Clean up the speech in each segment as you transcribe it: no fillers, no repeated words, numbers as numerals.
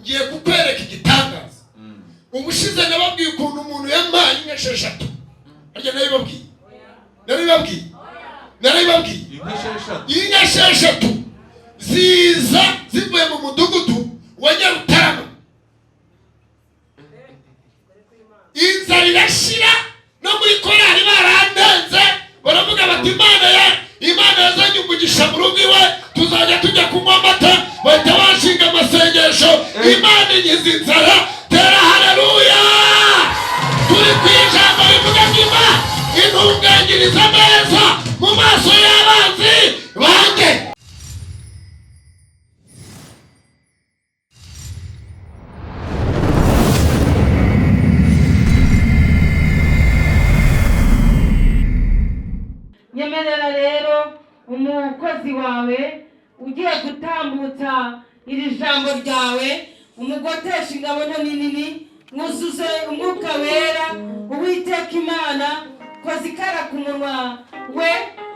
Ngiye kukwereka igitangaza. Ubushize nababwiye ukuntu umuntu yampaye inka 6. Harya narabibabwiye? Narabibabwiye? Narabibabwiye? Inka 6. Inka 6 ziza zivuye mu mudugudu wa Nyarutarama. Inzara irashira, no muri korali barandenze, baravuga bati Imana ya Imana yazanye umugisha mu rugo iwe, tuzajya tujya kunywa amata. Bahita bashinga amasengesho, Imana inkiza inzara. Tera haleluya! Turi ku ijambo rivuga ngo Imana intunganyiriza ameza mu maso y'abanzi banjye. Nyemerera rero umukozi wawe ugiye gutambutsa iri jambo ryawe, umugotesha ingabo nto n'inini, mwuzuze umwuka wera. Uwiteka Imana, koza ikara ku munwa we,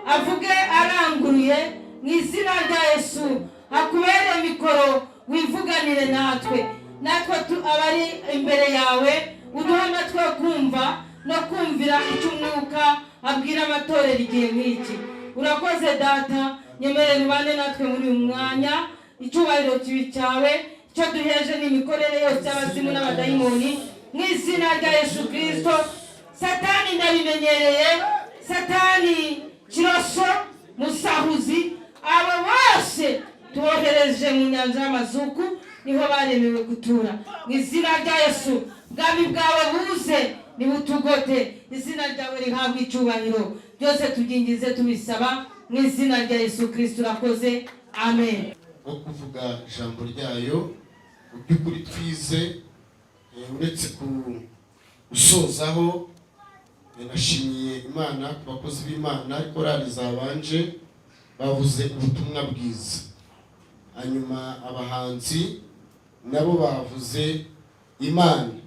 avuge aranguruye mu izina rya Yesu. Akubere mikoro, wivuganire natwe, natwe abari imbere yawe, uduhe amatwi yo kumva no kumvira icyo umwuka abwira amatorero igihe nk'iki. Urakoze Data, nyemerera ubane natwe muri uyu mwanya. Icyubahiro kibi cyawe. Icyo duheje ni imikorere yose y'abazimu n'abadayimoni mu izina rya Yesu Kirisito. Satani ndabimenyereye, Satani kiroso musahuzi, abo bose tubohereje mu nyanja y'amazuku, niho baremewe gutura. Mu izina rya Yesu, bwami bwawe buze, nibutugote, izina ryawe rihabwe icyubahiro. Byose tubyingize tubisaba mu izina rya Yesu Kirisito. Urakoze, amen. Wo kuvuga ijambo ryayo, mu by'ukuri twize, uretse gusozaho, nashimiye Imana ku bakozi b'Imana, korali zabanje bavuze ubutumwa bwiza, hanyuma abahanzi nabo bavuze Imana.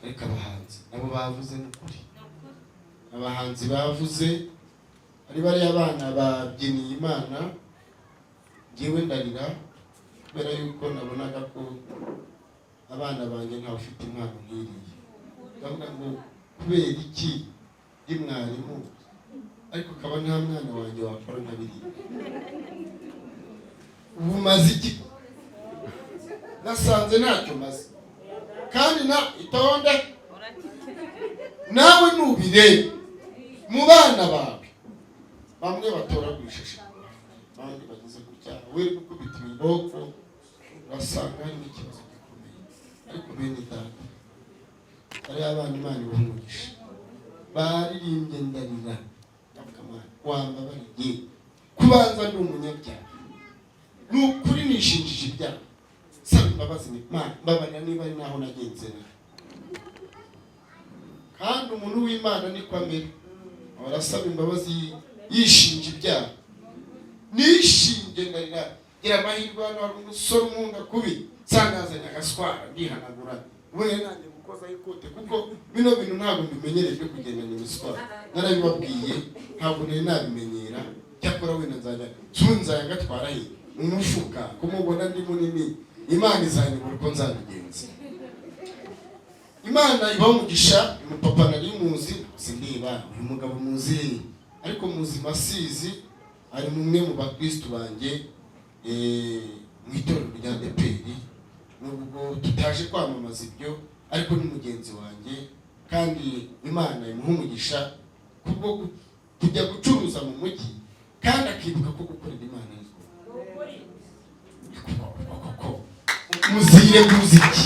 Ariko abahanzi nabo bavuze n'ukuri, abahanzi bavuze ari bariya bana babyiniye Imana. Njyewe ndarira kubera yuko nabonaga ko abana banjye ntawe ufite impano nk'iriya. Ndavuga ngo kubera iki ndi mwarimu ariko akaba nta mwana wanjye wakora nka biriya? Ubu maze iki? Nasanze ntacyo maze. Kandi na itonde nawe nubirebe mu bana bawe, bamwe batoragura ishashi, abandi bageze gutya, we gukubita ibiboko, urasanga harimo ikibazo gikomeye. Ariko bene data, hariya abana Imana ibaha umugisha, baririmbye ndarira. Ndavuga, Mana wambabariye kubanza ndi umunyabyaha, ni ukuri nishinjije ibyaha, saba imbabazi, ni Mana mbabarira niba ari naho nagenze nabi. Kandi umuntu w'Imana niko amera, ahora asaba imbabazi yishinja ibyaha. Nishinge ndarira, gira amahirwe hano hari umusore unkunda kubi, nsanga yazanye agaswara, ndihanagura, ubundi nanjye gukozaho ikote, kuko bino bintu ntabwo mbimenyereye byo kugendana imiswara. Narabibabwiye, ntabwo nari nabimenyera. Cyakora wenda nzajya nzajya ngatwara he mu mufuka, kumubona ndi munini. Imana izanyobora uko nzabigenza. Imana ibaho umugisha. Umupapa nari muzi, sindeba uyu mugabo muzi, ariko muzi masizi ari mumwe mu bakristu banjye, mu itorero rya ADEPR. Nubwo tutaje kwamamaza ibyo, ariko ni mugenzi wanjye, kandi Imana imuha umugisha kubwo kujya gucuruza mu mujyi kandi akibuka ko gukorera Imana ari koko. Muzire muziki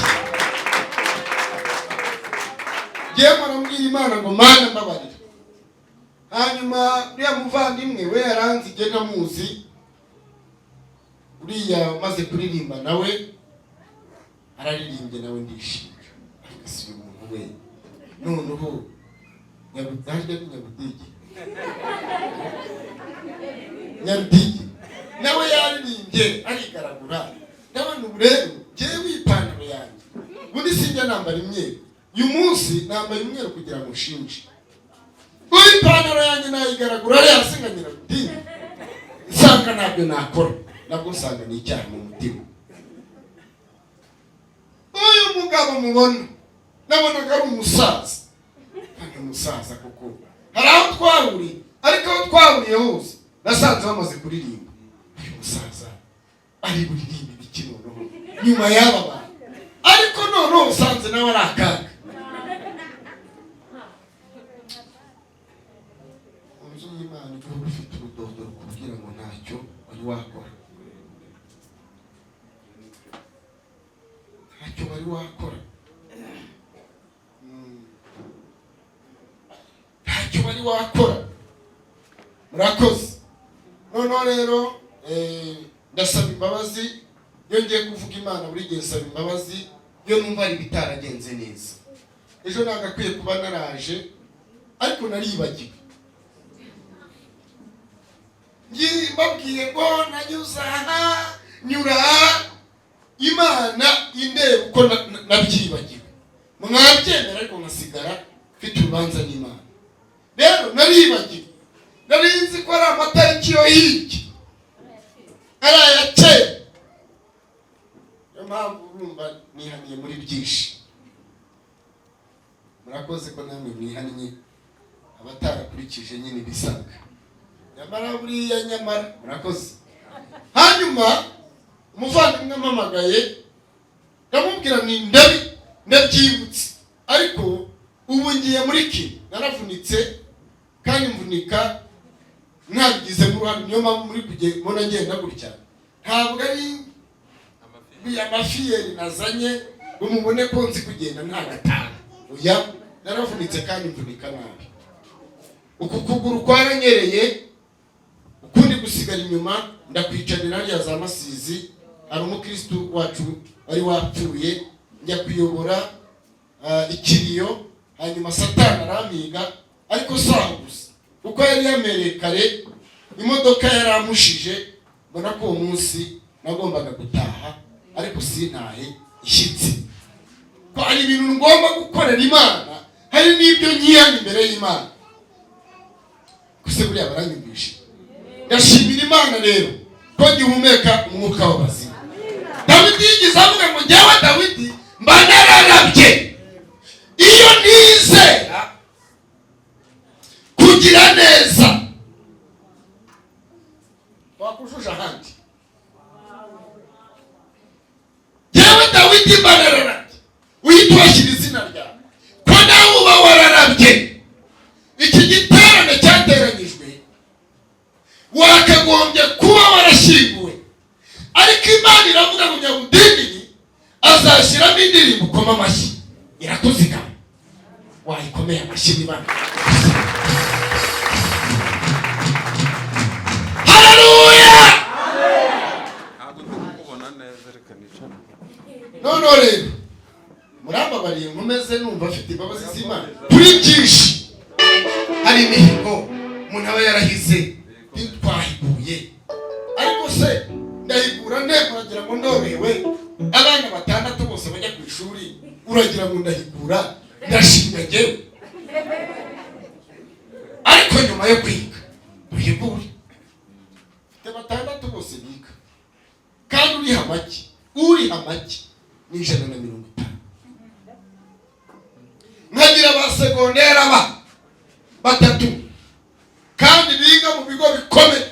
ngewe murambwira Imana ngo Mana mbabarira. Hanyuma uriya muvandimwe we yaranze, igihe ntamuzi, uriya umaze kuririmba nawe araririmbye, nawe ndishinja. Ariko si uyu muntu we noneho harya ni Nyabudigi, Nyabudigi nawe yaririmbye arigaragura. Ndabona ubu rero njyewe ipantaro yanjye ubundi sinjya nambara imyeru, uyu munsi nambaye umweru kugira ngo nshinje. Uyu ipantaro yanjye nayigaragura, ariya asenga Nyirabudigi, nsanga ntabyo nakora, nabwo nsanga ni icyaha mu mutima. mugabo mubona nabonaga ari umusaza, kandi umusaza kuko hari aho twahuriye, ariko aho twahuriye hose nasanze bamaze kuririmba. Uyu musaza ari buririmbe ibiki noneho nyuma y'aba bantu? Ariko noneho usanze nawe ari akaga. Mu nzu y'Imana igihugu ufite urudodo rukubwira ngo ntacyo wari wakora, ntacyo wari wakora, ntacyo wari wakora. Murakoze. Noneho rero ndasaba imbabazi. Iyo ngiye kuvuga Imana buri gihe nsaba imbabazi iyo numva hari ibitaragenze neza. Ejo nagakwiye kuba naraje, ariko naribagiwe. Mbabwiye ngo nanyuze aha nyura aha, Imana indeba uko nabyibagiwe, mwabyemera, ariko nkasigara mfite urubanza n'Imana. Rero naribagiwe, nari nzi ko ari amatariki yo hirya, ari aya kera. Niyo mpamvu urumva nihaniye muri byinshi. Murakoze ko namwe mwihannye, abatarakurikije nyine ibisabwa. Nyamara buriya, nyamara murakoze. Hanyuma umuvandimwe ampamagaye, ndamubwira nti ndabyibutse, ariko ubu ngiye muri kino, naravunitse kandi mvunika ntabigizemo uruhare. Niyo mpamvu muri mbona ngenda gutya, ntabwo ari amafiyeri nazanye ngo mubone ko nzi kugenda nta gatanu. Oya, naravunitse kandi mvunika nabi. Uku kuguru kwaranyereye, ukundi gusigara inyuma, ndakwicarira hariya za Masizi. Hari umukristu wacu wari wapfuye, njya kuyobora ikiriyo. Hanyuma Satani arampiga, ariko si aho gusa, kuko yari yamereye kare, imodoka yaramushije. Mbona ko uwo munsi nagombaga gutaha, ariko sintahe ishyitsi, ko hari ibintu ngomba gukorera Imana, hari n'ibyo nkihana imbere y'Imana. Gusa buriya baranyumvishe. Ndashimira Imana rero ko gihumeka umwuka w'abazima. Dawidi yigeze avuga ngo njyewe Dawidi mba nararabye iyo nizera kugira neza. Wakujuje ahandi. Njyewe Dawidi mba nararabye, uhita uhashyira izina ryawe ko nawe uba wararabye. Iki giterane cyateranyijwe wakagombye kuba warashyinguwe, ariko Imana iravuga ngo nyabudindiri azashyiramo indirimbo ukoma amashyi, irakuzigama. Wayikomeye amashyi niba. Haleluya! Ntabwo ndi kukubona neza, reka nicare. Noneho rero murambabariye, nkomeze numva afite imbabazi z'Imana kuri byinshi. Hari imihigo umuntu aba yarahize ntitwahiguye, ariko se ndahigura nte? Uragira ngo ndorohewe? Abana batandatu bose bajya ku ishuri, uragira ngo ndahigura? Ndashinga njyewe, ariko nyuma yo kwiga duhigure. Mfite batandatu bose biga, kandi uriha make, uriha make ni 150. Nkagira ba segonderi aba batatu kandi biga mu bigo bikomeye,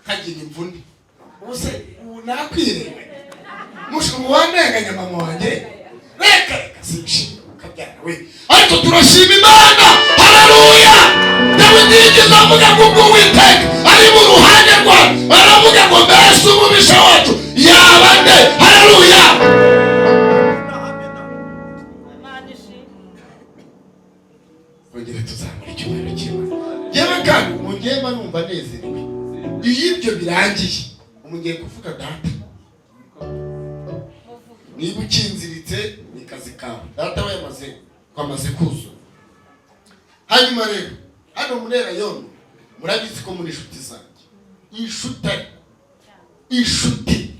nkagira imvune. Ubuse ubu nakwirenganya? Wandenganya mama wanjye? Reka reka, sinshima ukabyara we. Ariko turashima Imana. Haleluya! Dawidi yigeze avuga ngo ubwo Uwiteka ari mu ruhande rwawe, aravuga ngo mbese umubisha wacu yaba nde? Haleluya! Twongere tuzamura icyubahiro cy'Imana. Yewe kandi ubu mba numva nezerewe iyo ibyo birangiye. Ubu ngiye kuvuga data, niba ukinziritse ni kazi kawe. Data we yamaze kwamaze kuzura. Hanyuma rero hano muri Elayono murabizi ko muri inshuti zanjye, inshuti inshuti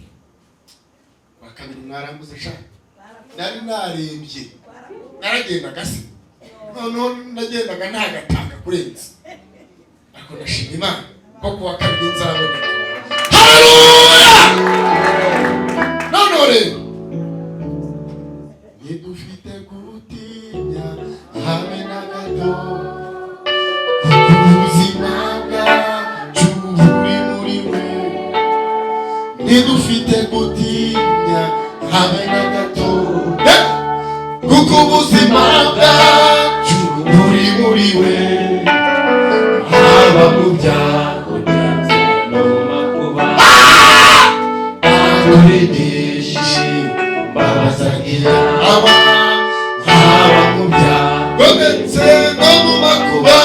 wa kabiri mwarambuze sha, nari narembye, naragendaga se, noneho nagendaga ntagatanga kurenza, ariko ndashima Imana ko kuwa kabiri nzaboneka. Haleluya! Noneho rero Habe na gato, kuko ubuzima bwacu buri muri we, haba mu byago ndetse no mu makuba. Aturindishije mbabazagira aba, haba mu byago ndetse no mu makuba.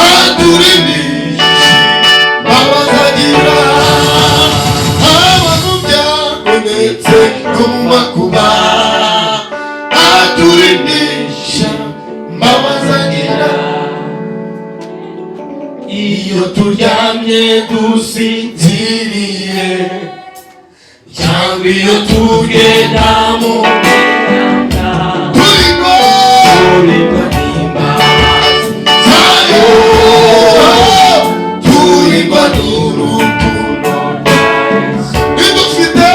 Aturindishije mbabazagira, haba mu byago ndetse no mu makuba. Aturindisha mbabazagira. Iyo turyamye dusinziriye, cyangwa iyo tugenda mu mihanda, turimo turimo n'imbabazi zayo, turimo n'urukundo rwa Yesu. Ntidufite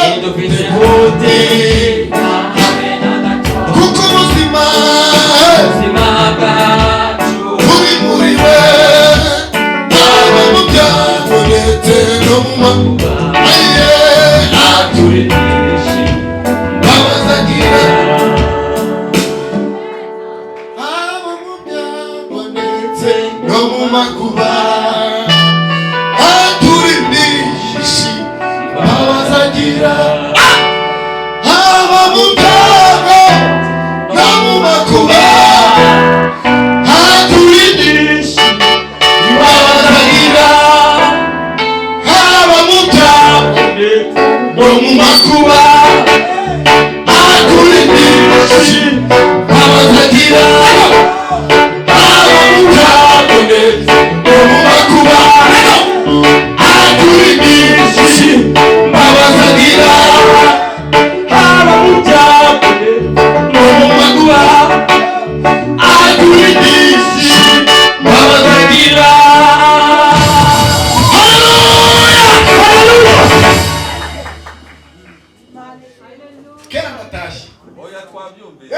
Ntidufite gutinya habe na gato, kuko ubuzima ubuzima bwacu buri muri we, haba mu byago ndetse no mu makuba. Aye, aturindishe abazagira, haba mu byago ndetse no mu makuba. Aturindishe abazagira, haba mu byago no mu makuba. Aturindishe abazagira, haba mu byago no mu makuba. Aturindishe abazagira, haba mu byago ndetse no mu makuba. Aturindishe abazagira, haba mu byago no mu makuba. Aturindishe abazagira. Kera natashye. Oya, twabyumvise.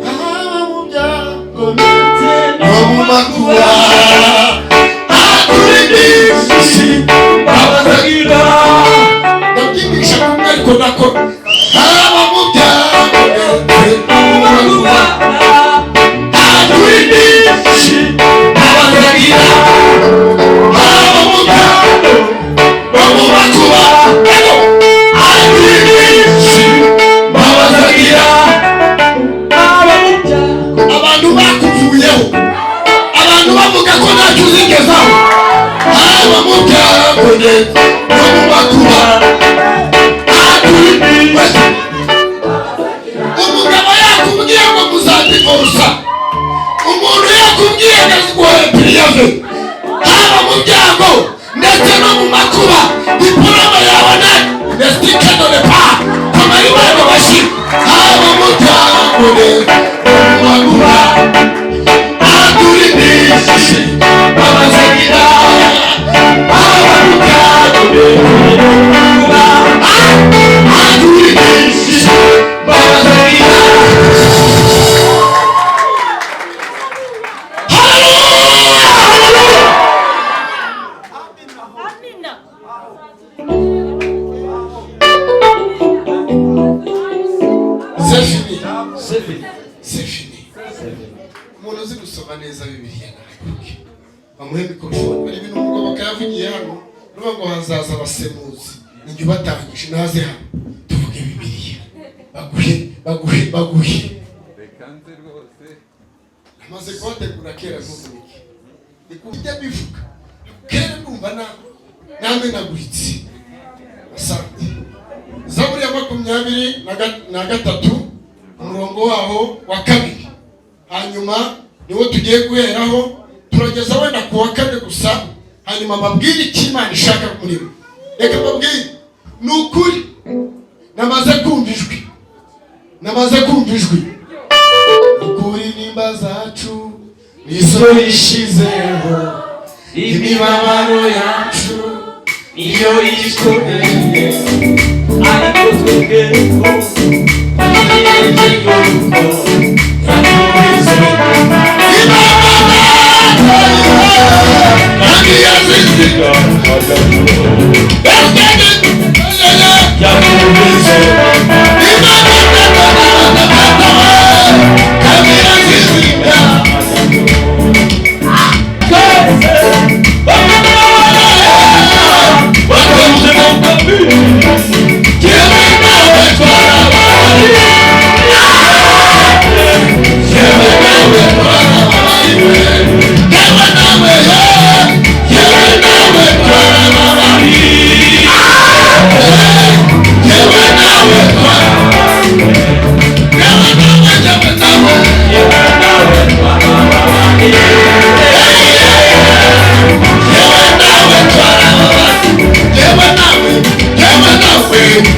Haba mu byago ndetse no mu makuba, aturindishe abazagira. Ndabyigisha kumwe ariko nakora. Haba mu byago ndetse no mu makuba, aturindishe abazagira. Haba mu byago no mu makuba, aturindishe abazagira. Haba mu byago Abantu bakuvuyeho, abantu bavuga ko ntacyo uzigezaho, haba mu byago ndetse no mu makuba. Aturindishe. Umugabo yakubwiye ngo muzadivorusa, umuntu yakubwiye ngo aziguhe piriyave, haba mu byago ndetse no mu makuba, diporome yawe na nesitikadone pa kamayibano bashyi. Haba mu byago ndetse no mu makuba, aturindishe abazagira. Haba mu byago ndetse no mu makuba, aturindishe abazagira. Hallelujah! Amina. C'est fini. C'est fini. C'est fini. Umuntu uzi gusoma neza Bibiliya nahaguruke bamuhe mikorofone. Hari ibintu umugabo bakayavugiye hano, nuvuga ngo hazaza abasemuzi, ninjye ubatangije, naze hano tuvuge Bibiliya, baguhe baguhe baguhe. Reka nze rwose. Namaze kubategura kera, ntuvunike, ni kujya bivuga kera numva namenaguritse. Asante. Zaburi ya 23 umurongo waho wa 2, hanyuma niwo tugiye guheraho, turageza wenda ku wa 4 gusa, hanyuma mbabwire icyo Imana ishaka muri bo. Reka mbabwire, ni ukuri namaze kumva ijwi, namaze kumva ijwi. Ukuri nimba zacu nizo yishizeho, imibabaro yacu niyo ikomeye, ariko twebwe tutegereje yuko turakomeza. Kandi yazize.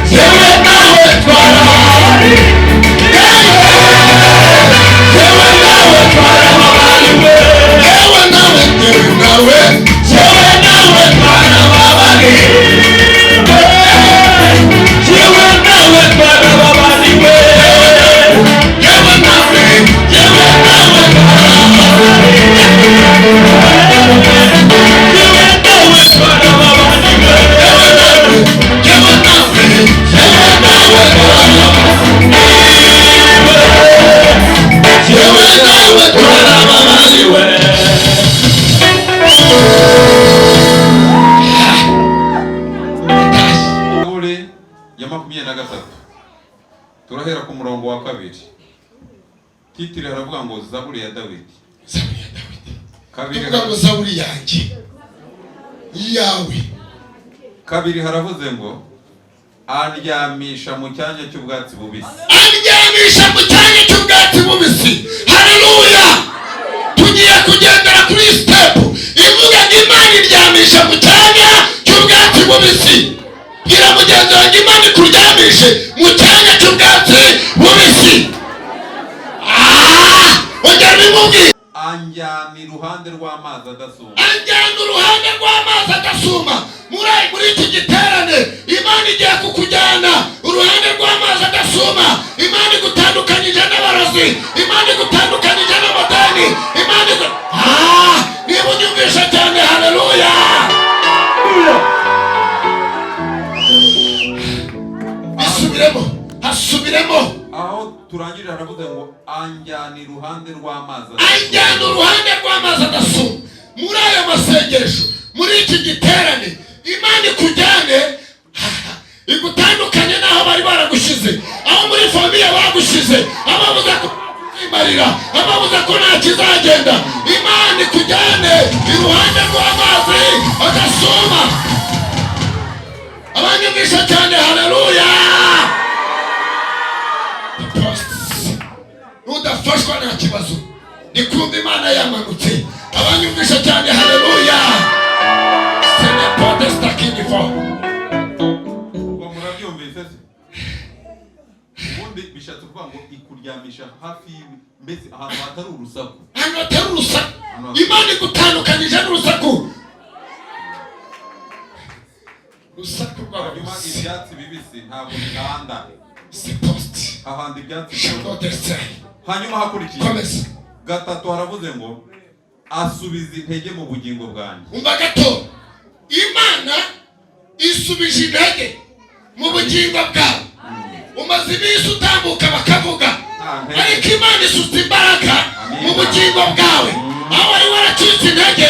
Jyewe nawe twarababariwe, jyewe nawe twarababariwe, jyewe nawe, jyewe nawe, jyewe nawe twarababariwe, jyewe nawe twarababariwe, jyewe nawe, jyewe nawe twarababariwe, jyewe nawe twarababariwe, jyewe nawe, jyewe nawe, jyewe nawe twarababariwe, jyewe nawe twarababariwe. Zaburi ya 23, turahera ku murongo wa 2. Titre haravuga ngo Zaburi ya Dawidi. Zaburi ya Dawidi. Kabiri, Tuvuga ngo zaburi yanjye, iyawe. 2 haravuze ngo andyamisha mu cyanya cy'ubwatsi bubisi. Aryamisha mu cyanya cy'ubwatsi bubisi. Haleluya! Tugiye kugendera kuri step ivuga ngo Imana iryamisha mu cyanya cy'ubwatsi bubisi. Bwira mugenzi wanjye, Imana ikuryamishe mu cyanya cy'ubwatsi bubisi. Ah! Ongera ubimubwire. Anjyana iruhande rw'amazi adasuma. Anjyana uruhande rw'amazi adasuma. Muri iki giterane Imana igiye kukujyana uruhande rw'amazi adasuma. Imana igutandukanyije n'abarozi, Imana igutandukanyije n'amadani, Imana igu... Ah! Niba unyumvisha cyane, haleluya! Asubiremo, asubiremo. Aho turangije haravuze ngo anjyana iruhande rw'amazi adasuma. Anjyana uruhande rw'amazi adasuma. Muri ayo masengesho, muri iki giterane, Imana ikujyane, igutandukanye n'aho bari baragushize, aho muri famille bagushize, ababuza ko imarira, ababuza ko nta kizagenda. Imana ikujyane iruhande rw'amazi adasuma. Abanyumvisha cyane, haleluya! Nudafashwa nta kibazo, nikumva Imana yamanutse. Abanyumvisha cyane, haleluya! Senepodestakinifo. Ubwo murabyumvise se? Ubundi bishatse kuvuga ngo ikuryamisha hafi y'ibi, mbese ahantu hatari urusaku. Ahantu hatari urusaku. Imana igutandukanyije n'urusaku, urusaku Hanyuma rw'abarozi. ibyatsi bibisi ntabwo bihanda. Sepost Hahanda ibyatsi byumye. Shabodesai. Hanyuma hakurikiye Komeza. 3 haravuze ngo asubiza intege mu bugingo bwanjye. Umva gato, Imana isubije intege mu bugingo bwawe. Umaze iminsi utambuka bakavuga, ariko Imana isutse imbaraga mu bugingo bwawe. Aho wari waracitse intege,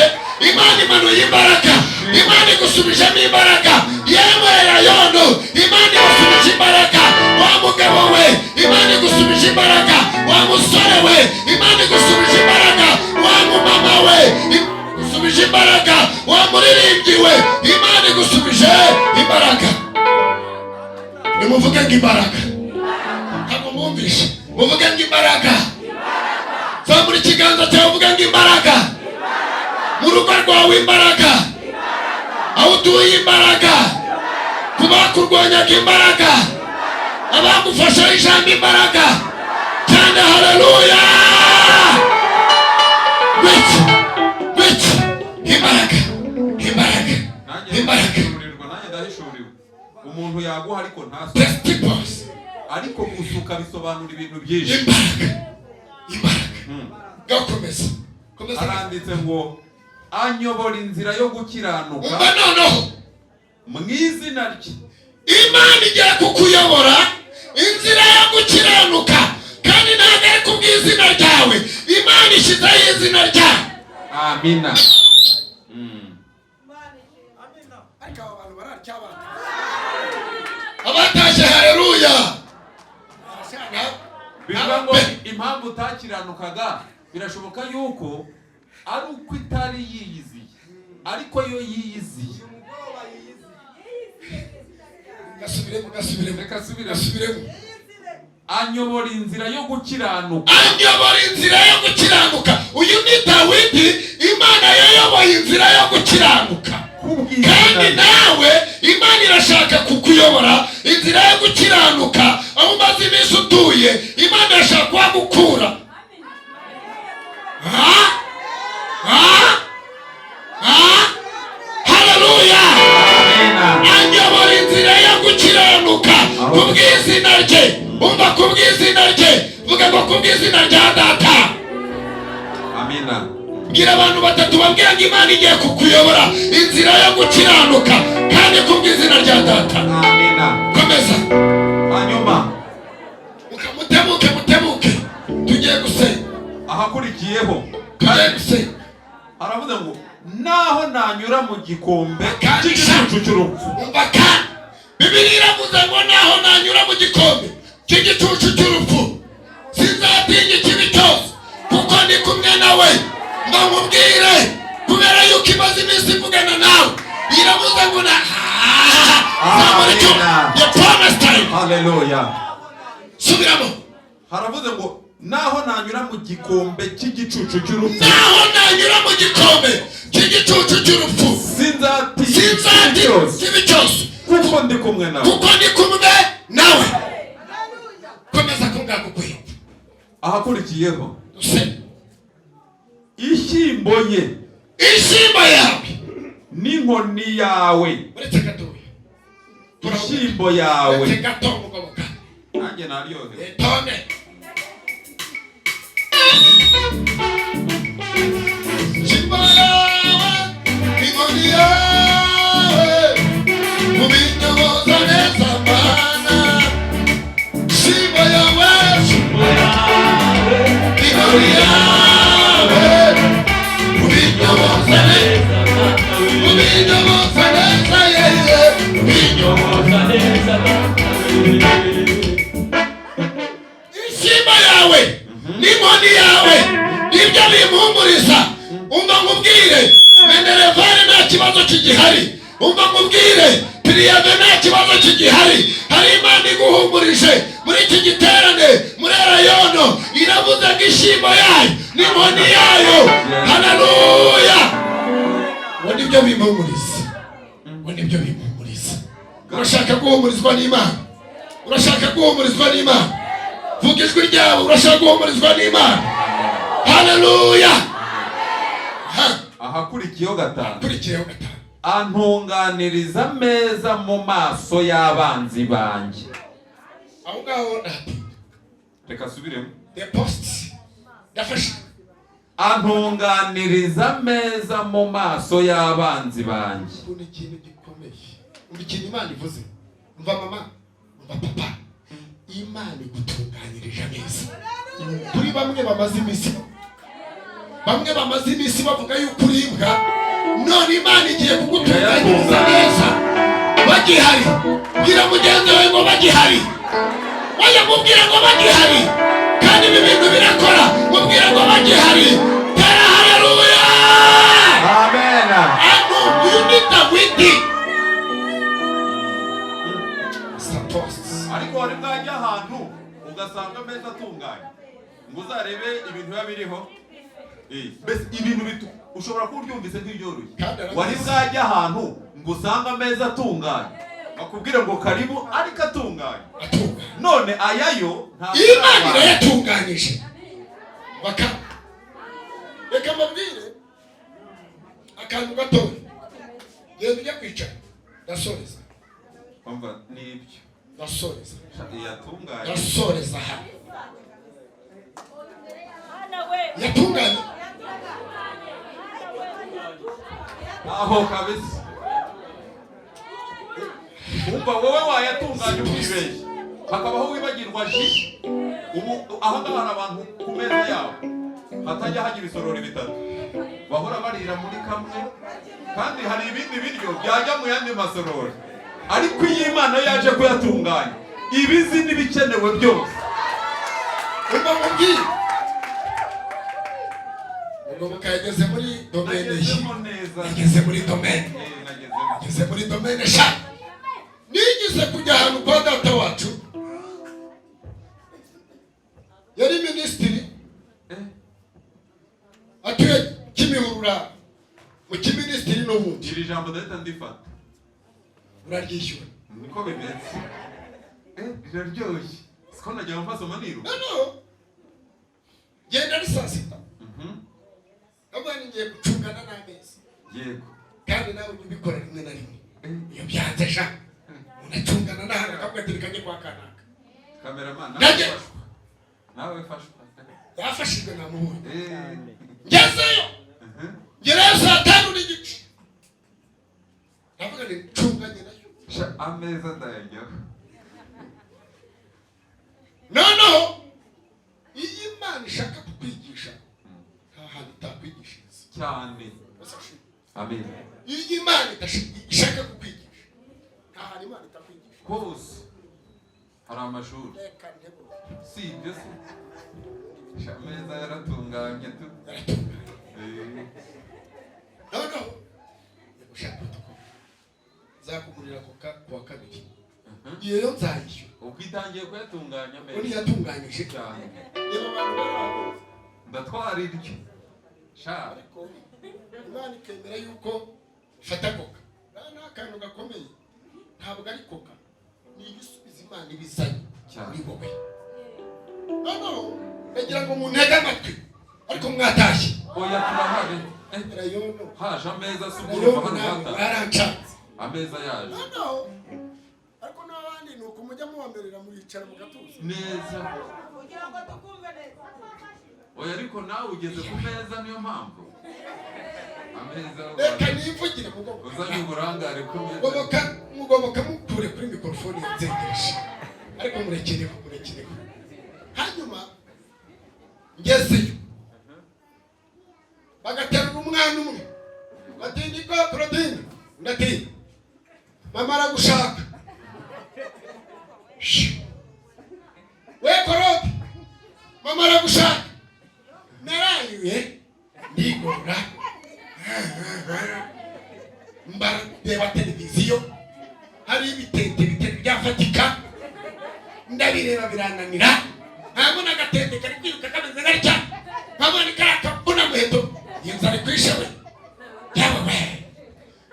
Imana imanuye imbaraga, Imana igusubijemo imbaraga. Yewe rayono, Imana igusubije imbaraga. Wa mugabo we, Imana igusubije imbaraga. Wa musore we, Imana igusubije imbaraga. Wa mumama we, Imana igusubije imbaraga. Wa muririmbyi we, Imana igusubije imbaraga. Nimuvuge ngo imbaraga. Ntabwo mwumvishe. Muvuge ngo imbaraga. Zamura ikiganza cyawe uvuge ngo imbaraga. Mu rugo rwawe imbaraga, aho utuye imbaraga, ku bakurwanyaga imbaraga, abagufasha ijambo imbaraga cyane. Haleluya! Wiki wiki, imbaraga, imbaraga, Nanjye imbaraga. ndahishurirwa, nanjye ndahishuriwe. Umuntu yaguha ariko ntasuke. Testimonies. Ariko gusuka bisobanura ibintu byinshi. Imbaraga, imbaraga. Gakomeza, komeza. Haranditse ngo anyobora inzira yo gukiranuka Umva noneho. mu izina rye. Imana igiye kukuyobora inzira yo gukiranuka, kandi ntabwo ari kubw'izina ryawe, Imana ishyizeho izina ryawe. Amina. Ariko aba bantu bararya abatashye, haleluya! Bivuga ngo impamvu utakiranukaga birashoboka yuko ari uko itari yiyiziye, ariko yo yiyiziye. Gasubiremo, gasubiremo. Reka subire. Gasubiremo. Anyobora inzira yo gukiranuka. Anyobora inzira yo gukiranuka. Uyu ni Dawidi, Imana yayoboye inzira yo gukiranuka. Kubw'izina Kandi rye. nawe Imana irashaka kukuyobora. Inzira yo gukiranuka, aho umaze iminsi utuye, Imana irashaka kuhagukura. Ah? Ah? Ah? Haleluya! Anyobora inzira yo gukiranuka kubw'izina rye. Umva, kubw'izina rye. Vuga ngo kubw'izina rya Data. Amina. Bwira abantu batatu, babwira ngo Imana igiye kukuyobora inzira yo gukiranuka kandi kubw'izina rya Data. Amina. Komeza. Hanyuma Mutebuke, mutebuke, tugiye gusenga. Ahakurikiyeho Tugiye gusenga. Haravuze ngo naho nanyura mu gikombe Kandi cy'igicucu cy'urupfu. Umva kandi, Bibiliya iravuze ngo naho nanyura mu gikombe cy'igicucu cy'urupfu, sinzatinya ikibi cyose kuko ndi kumwe nawe. Ngo nkubwire, kubera yuko imaze iminsi ivugana nawe, iravuze ngo na zamura icyo Amina. The promise time. Haleluya! Subiramo. Haravuze ngo naho nanyura mu gikombe cy'igicucu cy'urupfu, Naho nanyura mu gikombe cy'igicucu cy'urupfu, sinzatinya ikibi sinzatinya cyose, ikibi cyose, kuko ndi kumwe nawe. Kuko ndi kumwe nawe. Komeza ko ngakukwiye. Ahakurikiyeho, Dusenge. Ishyimbo ye Ishyimbo yawe n'inkoni yawe. Uretse gatoya. Ishyimbo yawe. Uretse gato, mugoboka. Nanjye naryohewe. Tone Ishyimbo yawe, inkoni yawe, ubinyoboza neza. Mana, ishyimbo yawe, inkoni yawe, ubinyoboza neza, ubinyoboza neza, yeye ubinyoboza. Ishyimbo yawe n'inkoni yawe nibyo bimpumuriza. Umva nkubwire, minerval nta kibazo kigihari. Umva nkubwire, préavis nta kibazo kigihari. Hari Imana iguhumurije muri iki giterane muri Elayono. Iravuze ngo ishyimbo yayo n'inkoni yayo, haleluya, ngo nibyo bimpumuriza, ngo nibyo bimpumuriza. Urashaka guhumurizwa n'Imana? Urashaka guhumurizwa n'Imana? Vuga ijwi ryawe. Urashaka guhumurizwa n'Imana? Haleluya! Ha. Ahakurikiyeho gatanu. Kurikiyeho gatanu. Antunganiriza ameza mu maso y'abanzi banjye. Aho ngaho natinda. Reka asubiremo. The post ndafashe. Antunganiriza ameza mu maso y'abanzi banjye. Ubu ni ikintu gikomeye. Umva ikintu Imana ivuze. Umva mama, umva papa, Imana igutunganyirije ameza. Kuri bamwe bamaze iminsi bavuga yuko uri imbwa, none Imana igiye kugutunganyiriza neza bagihari. Bwira mugenzi wawe ngo bagihari. Wajya mubwira ngo bagihari, kandi ibi bintu birakora. Mubwira ngo bagihari. Tera haleluya! Amen. Anu unita witi supposed. Ariko wari bwajya ahantu ugasanga ameza atunganye, ngo uzarebe ibintu biba biriho? Mbese ibintu bitu ushobora kuba uryumvise nk'ibyoroshye. Kandi arabizi. Wari bwajya ahantu ngo usange ameza atunganye, bakubwire ngo karibu, ariko atunganye? Atunganye. None ayayo nta Imana irayatunganyije. Baka reka mbabwire akantu gatoya. Genda ujya kwicara, ndasoreza. Umva, nibyo. Ndasoreza. Yatunganye. Ndasoreza hano. Yatunganye. Aho kabisa. Umva, wowe wayatunganya ukibeshya, hakabaho wibagirwa jus. Ubu aho ngaho hari abantu ku meza yabo hatajya hajya ibisorori bitatu, bahora barira muri kamwe, kandi hari ibindi biryo byajya mu yandi masorori. Ariko iyo Imana yaje kuyatunganya, ibizi n'ibikenewe byose. Umva nkubwire, Mugoboka yageze muri domaine ye. Nagezemo neza. Yageze muri domaine. Nagezemo. Yageze muri domaine sha. Nigeze kujya ahantu kwa data wacu, yari minisitiri, atuye Kimihurura mu kiminisitiri n'ubundi. Iri jambo ndahita ndifata. Uraryishyura. Niko bimeze. Iraryoshye. Siko najya mpasoma niruka. Noneho genda ari saa 6, ndavuga ni ngiye gucungana n'ameza. Yego. Kandi nawe ujya ubikora rimwe na rimwe, iyo byanze sha unacungana n'ahantu akavuga ati reka njye kwa kanaka. Cameraman nawe Ndajya- fashwa. Nawe fashwa. Yafashijwe namubonye. Eh. Ngezeyo, ngerayo saa 5:30, ndavuga ni ncunganye nayo. Sha ameza ndayajyaho. Noneho iyo Imana ishaka kukwigisha, nta hantu itakwigishiriza. Cyane. Amen. Iyo Imana ishaka kukwigisha, nta hantu Imana itakwigisha. Hose hari amashuri. Reka ntebure. Si ibyo se? Sha ameza yaratunganye tu. Yaratunganye. Eh. Noneho ushaka protocol, nzakugurira koka kuwa kabiri. Iyo yo nzayishyura. Ubwo itangiye kuyatunganya Ubu ameza. ntiyatunganyije. Cyane. Reba abantu bari aho. Ndatwara iryo. Sha. Ariko Imana ikemera yuko fata koka. Uriya ni akantu gakomeye, ntabwo ari koka, ni igisubizo Imana ibizanye Cyane. muri wowe. Noneho ndagira ngo muntege amatwi, ariko mwatashye? Oya, turahari. Eh, Rayono. haje ameza si Rayono. ugurumva hano Nawe hata. mwarancanze. Ameza yaje. Noneho ariko n'abandi ni uko mujya mubamerera, muricara mugatuza. Neza. Oya, ariko nawe ugeze ku meza, niyo mpamvu. Ameza Reka nivugire, mugoboka. Uzanye uburangare ku meza. Mugoboka, mugoboka, mukure kuri mikorofone yanzengereje, ariko murekereho, murekereho. Hanyuma ngezeyo, bagaterura umwana umwe bati: "Niko Claudine?" Ndati: "Mama aragushaka." Shh. "We Claude, mama aragushaka." Narayuye ndigora, mbareba televiziyo, hari ibitente bitari byafatika, ndabireba birananira. Nkabona agatente kari kwiruka kameze gatya, nkabona kariya kavuna muheto, iyo nzara ikwishe we. Yewe we,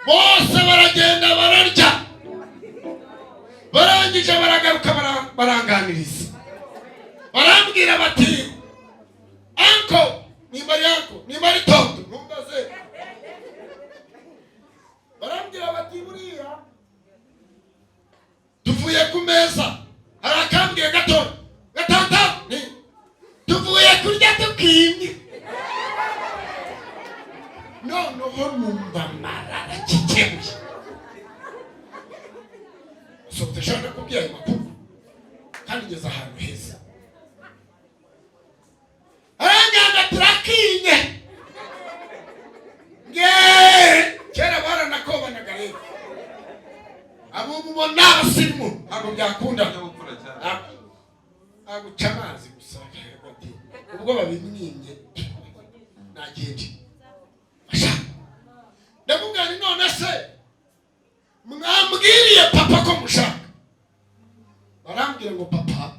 bose baragenda bararya, barangije baragaruka, baranganiriza, barambwira bati: "Uncle," nimba ari uncle, nimba ari tonton, ntumbaze. Barambwira bati: "Buriya tuvuye ku meza, hari akambwiye gato gatanta ni tuvuye kurya tukimye." Noneho numva marara kikebuye, sohotse nshaka kubwira ayo makuru kandi ngeze ahantu heza. Aranganga turakinye nge. Kera baranakobanaga, rero abo mubona abasirimu ntabwo byakunda. Ikinyabupfura cyane. Aguca amazi gusa ati ubwo babimwimye nagende. Asha, ndamubwira nti: "None se mwambwiriye papa ko mushaka?" Barambwira ngo papa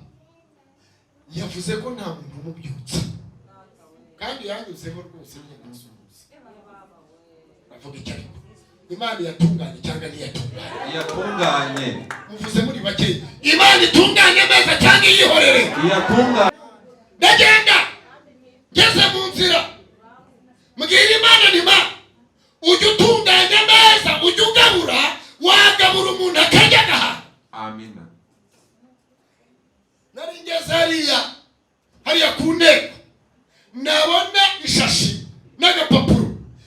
yavuze ko nta muntu umubyutsa, kandi yanyuzeho rwose ntiyasuhuza. Avuga icyo, ariko Imana yatunganye cyangwa ntiyatunganye? Iyatunganye. Muvuze muri bake, Imana itunganye neza cyangwa iyihorere? Iyatunganye. Ndagenda, ngeze mu nzira mbwira Imana nima ujya utunganya ameza, ujya ugabura, wagabura umuntu akajya agahaha. Amina. Nari ngeze hariya hariya ku nteko, nabona ishashi n'agapapuro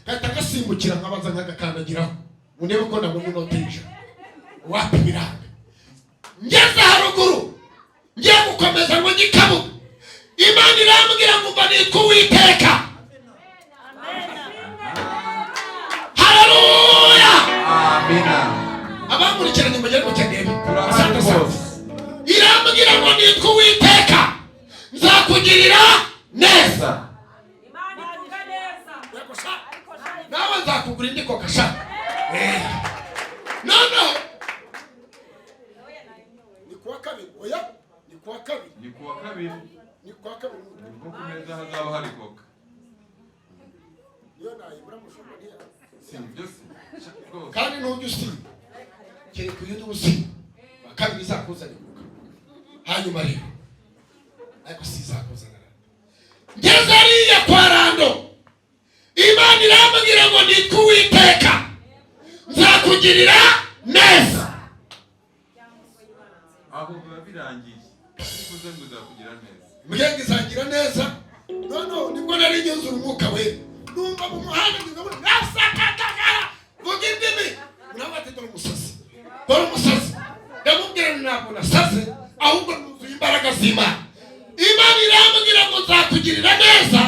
gahita gasimbukira, nkabanza nkagakandagiraho ngo ndebe ko nabona inote y'ijana. Wapi, biranga. Ngeze haruguru ngiye gukomeza ngo ngikabuga, Imana irambwira ngo: "Mba nitwa Uwiteka." Haleluya! Amina. Abankurikiranye mugere mu cyandebe. Turahari. Asante, asante. Rwose. Irambwira ngo: "Nitwa Uwiteka, nzakugirira neza." Yego sha, nawe nzakugura indi koka sha. Eh. Noneho ni kuwa kabiri, oya, ni kuwa kabiri. Ni kuwa kabiri. Ni kuwa kabiri. Nibwo ku meza hazaba hari koka. Niyo nayibura mushumba ntiya Si ibyo se? Sha, rwose. Kandi ntujya usiba, kereka uyu niwe usiba wa kabiri izakuzanira koka. Hanyuma rero ariko sizakuzanira, ngeze hariya kwa Rando, Imana irambwira ngo nitwa Uwiteka, nzakugirira neza. Aho biba birangiye, uvuze ngo uzakugira neza. Mbwenge izagira neza. Noneho nibwo nari nyuzura Umwuka Wera, numva mu muhanda ngabona nasakatakara vuga indimi. Nawe ati: "Dore umusazi, dore umusazi." Ndamubwira nti: "Ntabwo nasaze, ahubwo nuzuye imbaraga z'Imana." Imana irambwira ngo nzakugirira neza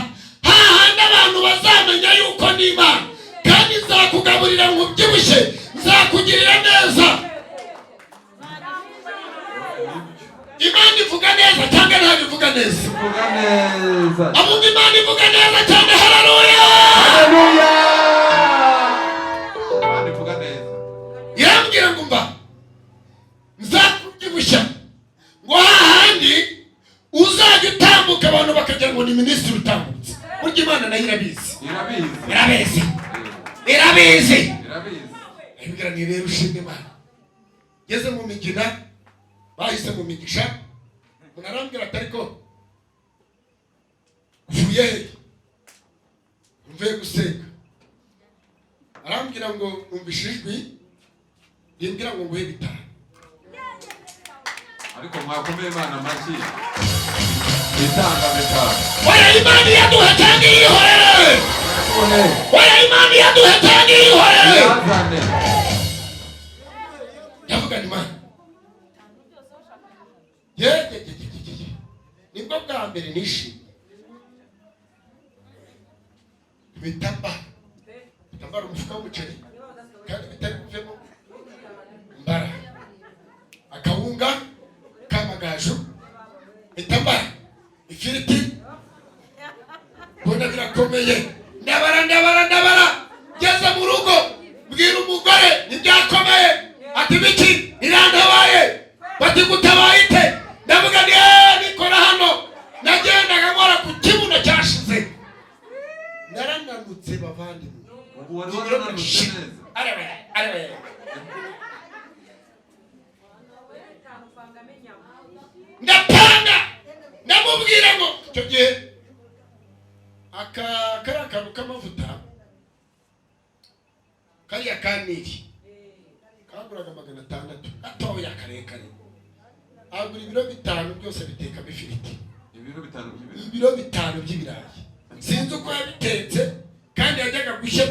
hahandi abantu bazamenya yuko ni Imana, kandi nzakugaburira ngo ubyibushye, nzakugirira neza. Imana ivuga neza cyangwa ntabwo ivuga neza? Ivuga neza. Avuga Imana ivuga neza cyane. Haleluya! Haleluya! Imana ivuga neza. Irambwira ngo mba nzakubyibushya, ngo hahandi uzajya utambuka abantu bakagira ngo ni minisitiri utambutse. Burya Imana nayo irabizi. Irabizi. Irabizi, irabizi. Irabizi. Ayibwira ni rero ushima Imana. Ngeze mu migina, bahise mu migisha, umuntu arambwira ati: "Ariko uvuye he?" "Mvuye gusenga." Arambwira ngo: "Numvise ijwi rimbwira ngo nguhe 5." Ariko mwakomeye Imana amashyi, itanga 5. Oya, Imana iyaduhe cyangwa iyihorere? Oya, Imana iyaduhe cyangwa iyihorere? Yazane. Ndavuga ni Imana yegegegegege. Nibwo bwa mbere nishimye, mpita mbara umufuka w'umuceri kandi bitari buvemo, mbara akawunga k'amagaju, mpita mbara ifiriti, mbona birakomeye. Ndabara, ndabara, ndabara, ngeze mu rugo mbwira umugore ntibyakomeye. Ati: "Biki?" "Irantabaye." Bati: "Gutabaye ite?" Ndavuga ni nikora hano nagendaga nkora ku kibuno cyashize, narananutse bavandimwe. Ubu wari warananutse neza. Arebe, arebe. Ndapanga, ndamubwira ngo icyo gihe aka kariya kantu k'amavuta, kariya ka Nili, kaguraga 600, gatoya karekare. Agura ibiro 5 byose, bitekamo ifiriti. Ibiro 5 by'ibirayi? Ibiro 5 by'ibirayi. Sinzi uko yabitetse, kandi yajyaga gushya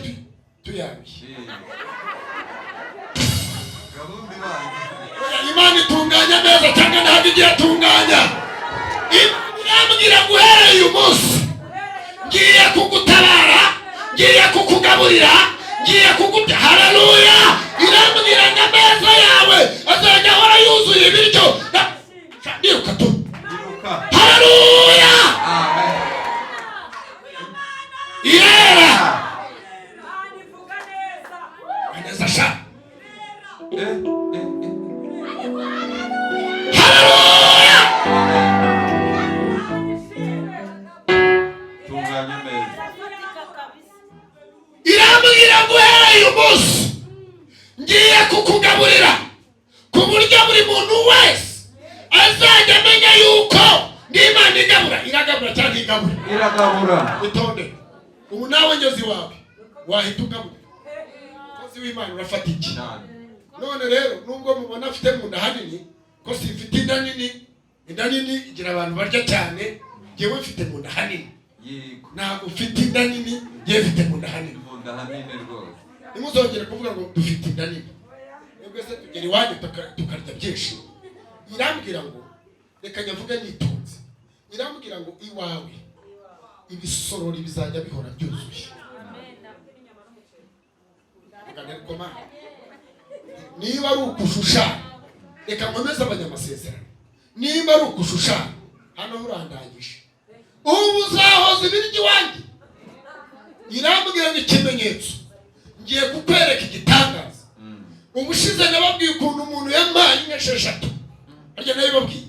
tuyaruye. Gahunda ibanza. Oya, Imana itunganya ameza cyangwa ntabwo igiye atunganya? Imana irambwira ngo uhereye uyu munsi ngiye kugutabara, ngiye kukugaburira, ngiye kuguta. Haleluya! Irambwira ngo ameza yawe azajya ahora yuzuye ibiryo. Ndiruka tu. Iruka. Haleluya! Amen. Irera neza sha. Eh, eh, eh. Haleluya! Tunganya ameza. Irambwira ngo uhereye uyu munsi ngiye kukugaburira ku buryo buri muntu wese azajya amenya yuko n'Imana igabura. Iragabura cyangwa igabura? Iragabura. Itonde, ubu nawe ngeze iwawe wahita ugaburira umukozi w'Imana, urafata iki? Cyane. None rero nubwo mubona afite mu nda hanini, ko simfite inda nini. Inda nini igira abantu barya cyane. Ngewe mfite mu nda hanini. Ntabwo mfite inda nini, ngewe mfite mu nda hanini. Mu nda hanini rwose. Ntimuzongere kuvuga ngo dufite inda nini. Nubwo se tugera iwanyu tukarya byinshi. Irambwira ngo reka nyavuge nitonze. Irambwira ngo iwawe ibisorori bizajya bihora byuzuye. Vuga ariko Mana, niba ari ukushushanya, reka nkomeze abanyamasezerano. Niba ari ukushushanya, hano urandangije, ubu uzahoza ibiryo iwanjye. Irambwira ngo ikimenyetso, ngiye kukwereka igitangaza. Ubushize nababwiye ukuntu umuntu yampaye inka 6. Harya narabibabwiye?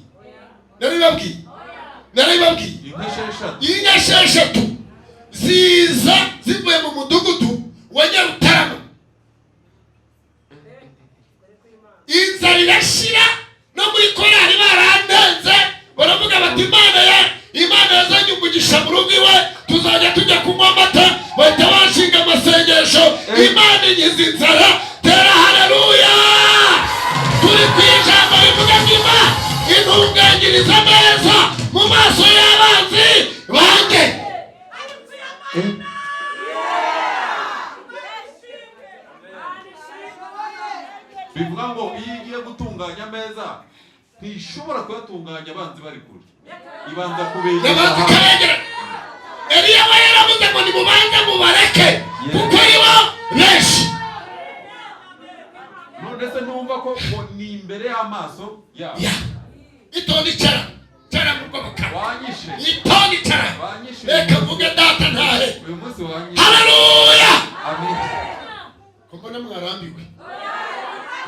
Narabibabwiye? Narabibabwiye? Inka 6. Inka 6 ziza zivuye mu mudugudu wa Nyarutarama. Inzara irashira, no muri korali barandenze. igutunganyiriza ameza mu maso y'abanzi banjye. Bivuga ngo iyo igiye gutunganya ameza, ntishobora kuyatunganya abanzi bari kure, ibanza kubegera Yabanza hafi. ikabegera. Eliya we yaravuze ngo nimubanze mubareke, kuko ari bo benshi. None se ntumva ko ngo ni imbere y'amaso yabo? Ya, itonde, icara, cara mu bwoko. Wanyishe. Itonde, icara. Wanyishe. Reka mvuge, data, ntahe. Uyu munsi wanyishe. Haleluya! Amen. Ko mbona mwarambiwe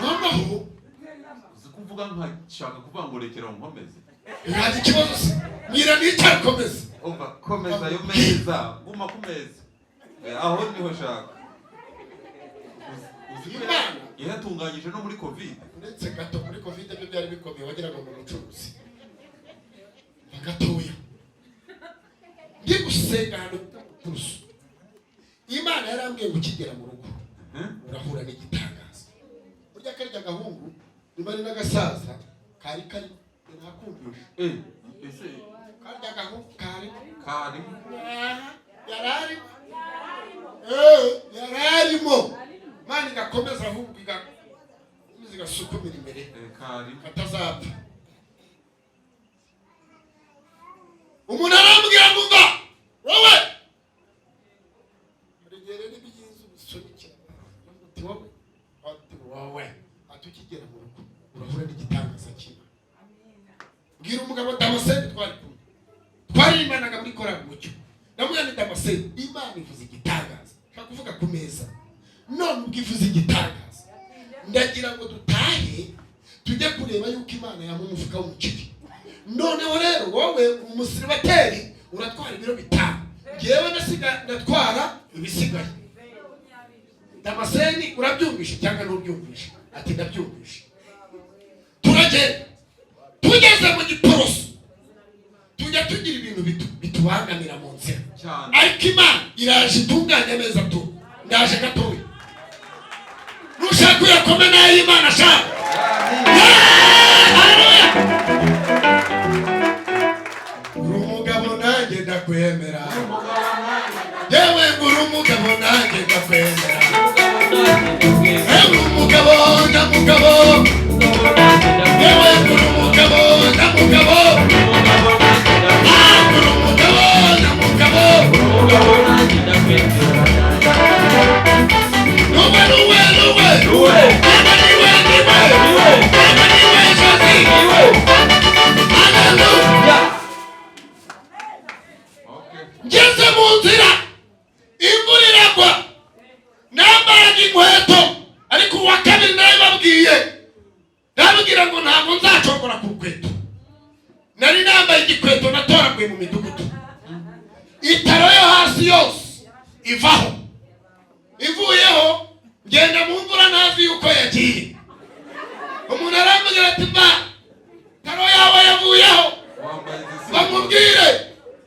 noneho? Uzi ko uvuga nkashaka kuvuga ngo rekera nkomeze. Nta ikibazo se, mwira nicara, komeza. Umva, komeza ayo meza, guma ku meza. Aho niho shaka. Uzi ko Imana. yayatunganyije no muri COVID. Uretse gato, muri COVID byo byari bikomeye, wagira ngo ni umucuruzi. Mva gatoya, ndi gusenga ahantu bita mu Turusu. Imana yarambwiye ngo ukigera mu rugo urahura n'igitangaza. Burya karya gahungu niba ari n'agasaza kari kari nakumvisha. Ese Karya gahungu kari kari yararimo, yararimo. Imana igakomeza, ahubwo igakomeza igasukumira imbere kari atazapfa. Umuntu arambwira ngo umva wowe, hari igihe rero ibyiza ubisunikira, ati wowe, ati wowe, ati ukigera mu rugo urahura n'igitangaza cy'Imana. Bwira umugabo Damascene twari kumwe, twaririmbanaga muri korali Umucyo, ndamubwira ni Damascene, Imana ivuze igitangaza, nshaka kuvuga ku meza. None ubwo ivuze igitangaza, ndagira ngo dutahe tujye kureba yuko Imana yampa umufuka w'umuceri. Noneho rero wowe umusiribateri uratwara ibiro 5, ngewe ndasiga ndatwara ibisigaye. Damascene, urabyumvishe cyangwa ntubyumvishe? Ati ndabyumvishe. Turagenda, tugeze mu Giporoso, tujya tugira ibintu bitubangamira mu nzira. Cyane. Ariko Imana iraje itunganya ameza tu. Ndaje gatoya, nushaka uyakome n'ay'Imana ashaka. Haleluya! Uri umugabo nanjye ndakwemera, yewe ngo uri umugabo nanjye ndakwemera. Yewe uri umugabo nyamugabo, yewe ngo uri umugabo nyamugabo. Ah, uri umugabo nyamugabo. Nuwe, nuwe, nuwe. Niwe, niwe, niwe. Niwe, niwe, Josi. Haleluya! Okay. Ngeze mu nzira, imvura iragwa, nambaraga inkweto, ariko uwa kabiri nawe babwiye, ndababwira ngo ntabwo nzacogora ku rukweto. Nari nambaye igikweto natoraguye mu midugudu, itaro yo hasi yose ivaho. Ivuyeho ngenda mu mvura ntazi yuko yagiye. Umuntu arambwira ati mba taro yawe yavuyeho. Wambaye izisi. Bamubwire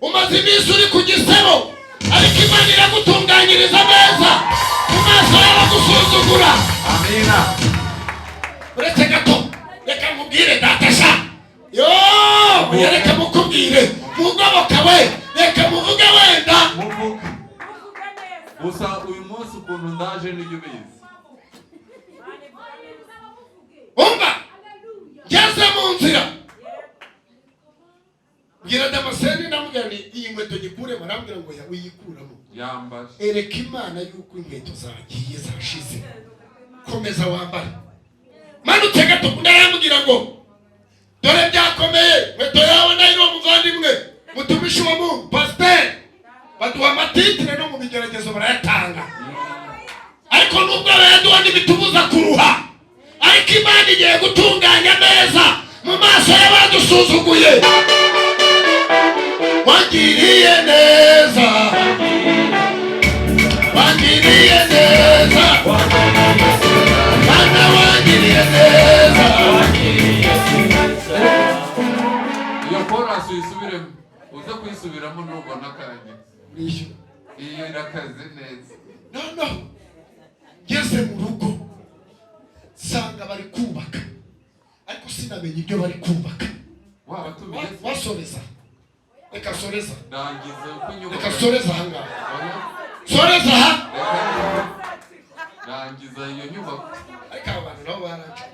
umaze iminsi uri ku gisebo, ariko Imana iragutunganyiriza neza mu maso y'abagusuzugura. Amina. Uretse gato, reka nkubwire, data sha yo, oya, reka mukubwire mugoboka we, reka muvuge wenda. Muvuge gusa, uyu munsi ukuntu ndaje nibyo ubizi. Umva, ngeze mu nzira mbwira Damascene, ndamubwira nti iyi nkweto nyikuremo? Arambwira ngo ya, uyikuramo. Yambaje. Ereka Imana yuko inkweto zagiye zashize, komeza wambare. Manutse gato, undi arambwira ngo dore byakomeye, inkweto yawe nayo iri. Umuvandimwe mutumishi wa Mungu, pasiteri, baduha amatitire no mu bigeragezo barayatanga, ariko nubwo bayaduha ntibitubuza kuruha. Ariko Imana igiye gutunganya ameza mu maso y'abadusuzuguye. Wangiriye neza, wangiriye neza, Mana, wangiriye neza. Iyo korasi uyisubiremo, uze kuyisubiramo nubona akanya. Nishyura. Iyo irakaze neza. Noneho ngeze mu rugo nsanga bari kubaka, ariko sinamenya ibyo bari kubaka. Wabatumiye se? Wasoreza, reka soreza. Ndangiza uko inyubako. Reka soreza ahangaha. Oya, Soreza aha. reka nyubako. Rangiza iyo nyubako. Ariko aba bantu nabo barancitse.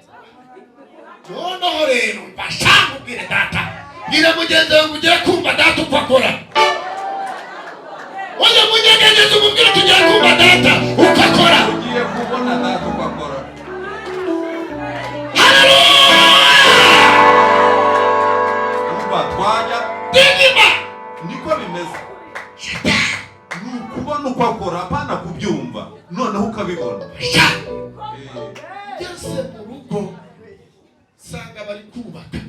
Noneho rero mbashaka ubwire data, bwira mugenzi wawe ngo ugere kumva data uko akora. Oya, munyeganyeze umubwire tugiye kumva data uko akora. Ugiye kubona data uko akora. Haleluya! Umva, twajya Digima. Niko bimeze, ni ukubona uko akora, apana kubyumva, noneho ukabibona. Sha. Eh, Ngeze mu rugo nsanga bari kubaka.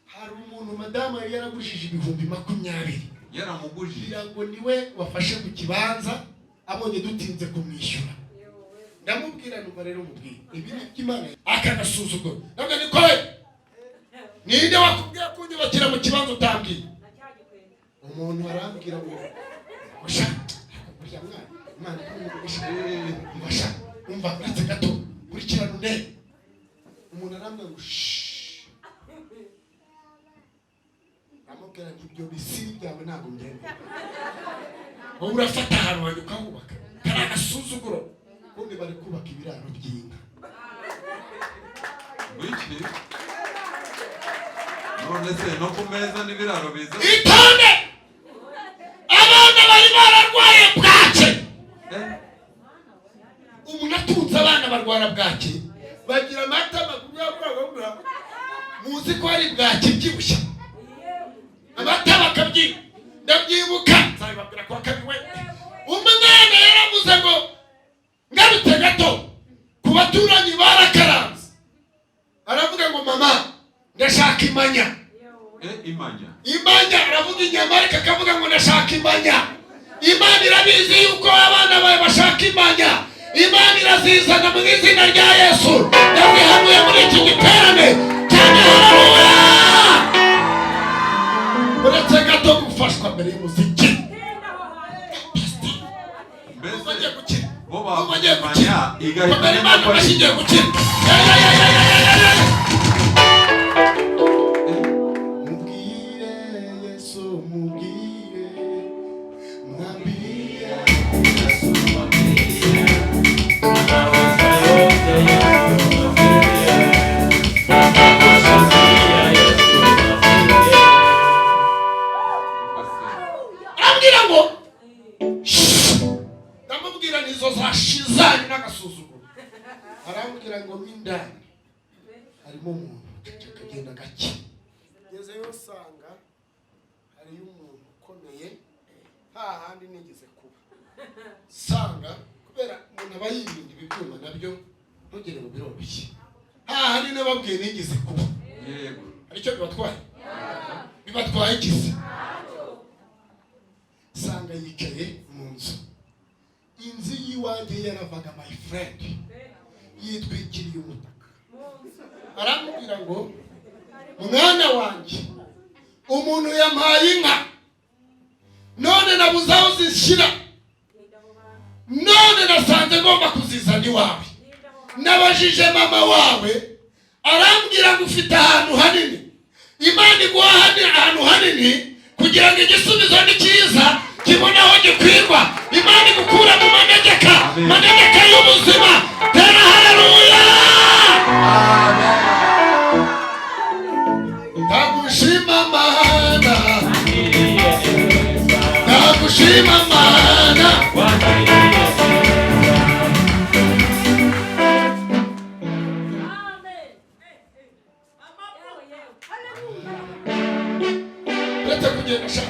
Hari umuntu madamu yari yaragujije 20,000. Yaramugujije. Kugira ngo niwe wafashe ku kibanza, abonye dutinze kumwishyura. Ndamubwira, numva rero mubwira ibi ni iby'Imana, akanasuzugura. Ndabwira ni kowe, ninde wakubwiye kunyubakira mu kibanza utambwiye? Umuntu arambwira ngo sha, uriya mwana Imana ikumugisha. Umva sha, umva, uretse gato, kurikirana undebe. Umuntu arambwira ngo shh. Ndamubwira nti ibyo bisiri byawe ntabwo mbyemera. Wowe urafata ahantu wanjye ukahubaka, kari agasuzuguro. Ubundi bari kubaka ibiraro by'inka. Wiki none se no ku meza n'ibiraro biza? Itonde! Abana bari bararwaye bwake. Eh, Umuntu atunze abana barwara bwake, bagira amata bagura. Muzi ko hari bwake ibyibushye, amata bakabyiba. Ndabyibuka, nzabibabwira kuwa kabiri. We, umwana yaravuze ngo ngarutse gato ku baturanyi barakaranze, aravuga ngo mama, ndashaka imanya. Eh, imanya. Imanya. Aravuga inyama ariko akavuga ngo ndashaka imanya. Imana irabizi yuko abana bawe bashaka imanya. Imana irazizana mu izina rya Yesu. Ndabihanuye muri iki giterane cyane. Haleluya! Uretse gato gufashwa mbere y'umuziki. Mbese Bagiye gukira. bo Bagiye bavuga gukira. imanya igahita Komera imenya Imana ko ari amashyi, igiye gukira. Ya, ya, ya, ya, ya, ya, ya, ya. Mubwire Yesu, mubwire, mwambire. Yesu mwambie, anaweza yote. Yesu mwambie, atakusaidia. Yesu mwambie. Arambwira ngo "Shh." Ndamubwira nizo zashizanye n'agasuzuguro. Arambwira ngo mo indani harimo umuntu, ceceka, agenda gake. Ngezeyo usanga hariyo umuntu ukomeye, hahandi nigeze kuba sanga, kubera umuntu aba yirinda ibi byuma nabyo, ntugere mu biroroshye, hahandi nababwiye nigeze kuba. Yego. Hari icyo bibatwaye? Bibatwaye ikizi? Sanga yicaye mu nzu, inzu y'iwanjye yaravaga, my friend, yitwikiriye umutaka. Aramubwira ngo mwana wanjye, umuntu yampaye inka none nabuze aho zishyira, none nasanze ngomba kuzizana iwawe. Nabajije mama wawe, arambwira ngo ufite ahantu hanini. Imana iguha ahantu hanini kugira ngo igisubizo ni cyiza kibone aho gikwirwa. Imana igukura mu manegeka. Amen. Manegeka y'ubuzima. Tera haleluya! Ndagushima Mana, ndagushima Mana. Wangiriye neza. Uretse kugenda sha,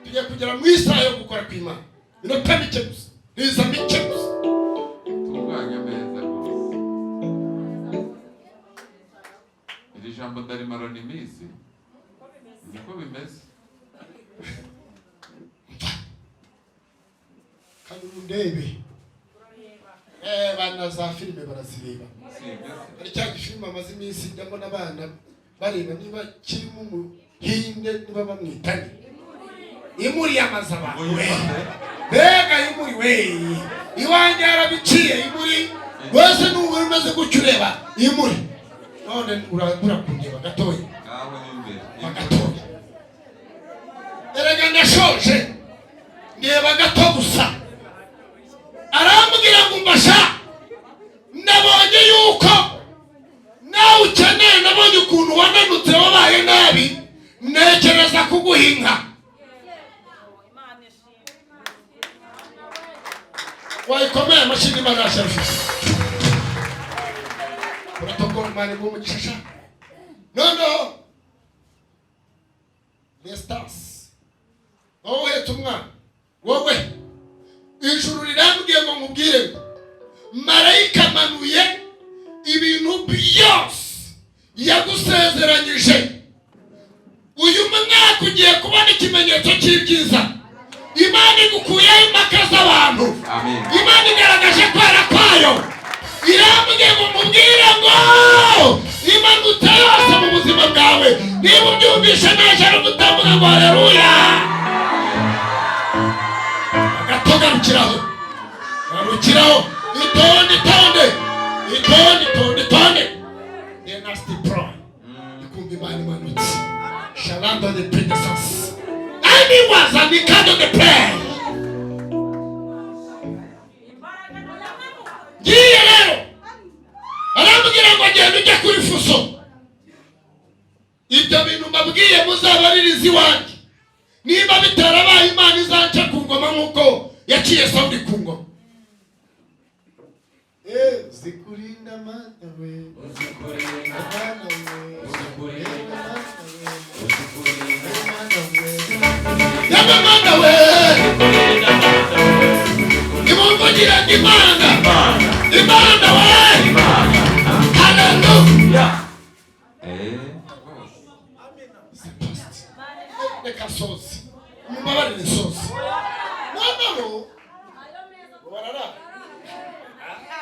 tugiye kugera mu isaha yo gukora kw'Imana. Inota mike gusa, niza mike gusa. Tunganya ameza rwose. Iri jambo ndarimarana iminsi, niko bimeze. Kandi undebe, bana za filime barazireba. Si ibyo se? Hari cya gifilime amaze iminsi njya mbona abana bareba, niba kirimo umuhinde, niba bamwitanye imuri yamaze abantu Ngo we. yifate. Mbega imuri we! Iwanjye yarabiciye imuri wese. Nubu umeze gutyo ureba imuri, none urabura kundeba gatoya. Ngaho. Ndashoje, ndeba gato gusa. Arambwira ngo mbasha, nabonye yuko nawe ukeneye, nabonye ukuntu wananutse, wabaye nabi, ntekereza kuguha inka. Wayikomeye amashyi. Imana yasharufite protocol. Imana iguha umugisha sha. Noneho resitasi, wowe uhetse umwana, wowe ijuru rirambwiye ngo nkubwire ngo marayika amanuye ibintu byose yagusezeranyije. Uyu mwaka ugiye kubona ikimenyetso cy'ibyiza. Imana igukuyeho impaka z'abantu. Amen. Imana igaragaje kwera kwayo. Irambwiye ngo mubwire ngo imanutse yose mu buzima bwawe. Niba ubyumvishe neza ari gutambuka ngo haleluya. Gato, garukiraho, garukiraho. Itonde, itonde, itonde, itonde, itonde. Dynasty Pro ikumva Imana imanutse shalando de predecessors aniwaza nikado de play. Ngiye rero, arambwira ngo genda ujye kuri fuso. Ibyo bintu mbabwiye muzabaririze iwanjye. Niba bitarabaye, Imana izanca ku ngoma nk'uko yaciye Sawuli ku ngoma. Zikurinda Mana we. Uzikurinda. Mana we. Uzikurinda. Mana we. Uzikurinda. Mana we. Yaba Mana we. Uzikurinda Mana we. Nimumvugire ngo Imana. Imana. Imana we. Imana. Haleluya. Rwose. Reka soze, mumbabarire soze. Noneho barara.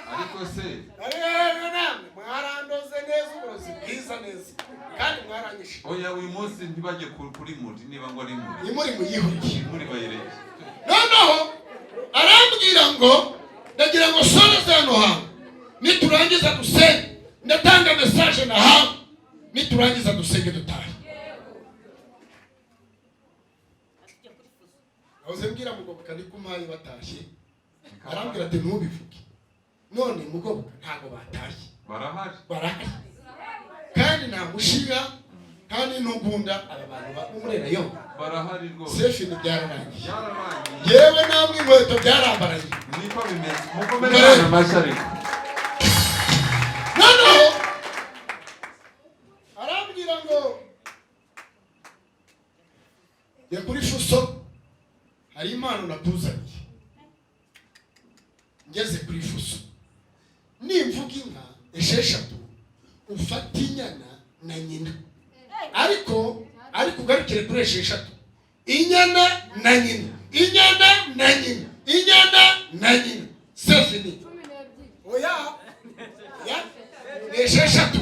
Ariko se Ariko namwe mwarandoze neza, uburozi bwiza neza, kandi mwaranyishe. Oya, uyu munsi ntibajye kuri muri, niba ngo ari muri. Nimuri muyihuriye. Muri bayireke. Noneho arambwira ngo ndagira ngo soreze hano hantu, niturangiza dusenge. Ndatanga message nahawe, niturangiza dusenge dutahe. Nahoze mbwira Mugoboka ndikumpaye batashye, arambwira ati ntubivuge. None Mugoboka, ntabwo batashye. Barahari. Barahari, kandi nta mushiga kandi ntugunda aba bantu bamurera yo. Barahari rwose. Sefini byararangiye. Byararangiye. Yewe, namwe inkweto byarambaranye. Niko bimeze, mukomere Imana amashyi ariko. Noneho arambwira ngo jya kuri fuso, hari impano nakuzaniye. Ngeze kuri fuso, nimvuga inka 6 ufate inyana na nyina, ariko ugarukire kuri 6, inyana na nyina, inyana na nyina, inyana na nyina, sefini. Oya ya, ni 6,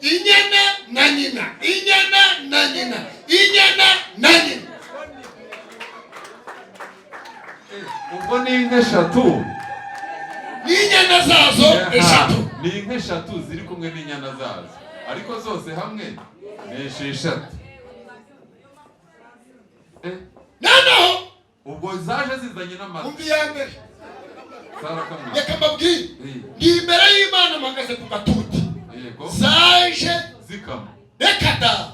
inyana na nyina, inyana na nyina, inyana na nyina. Ubwo ni inka 3. N'inyana zazo 3. Ni inka 3 ziri kumwe n'inyana zazo, ariko zose hamwe ni 6. Noneho Ubwo zaje zizanye n'amata. Umva iya mbere. Zarakamwe. Reka mbabwire. Ndi imbere y'Imana, mpagaze ku gatuti. Zaje Zikama. Reka da.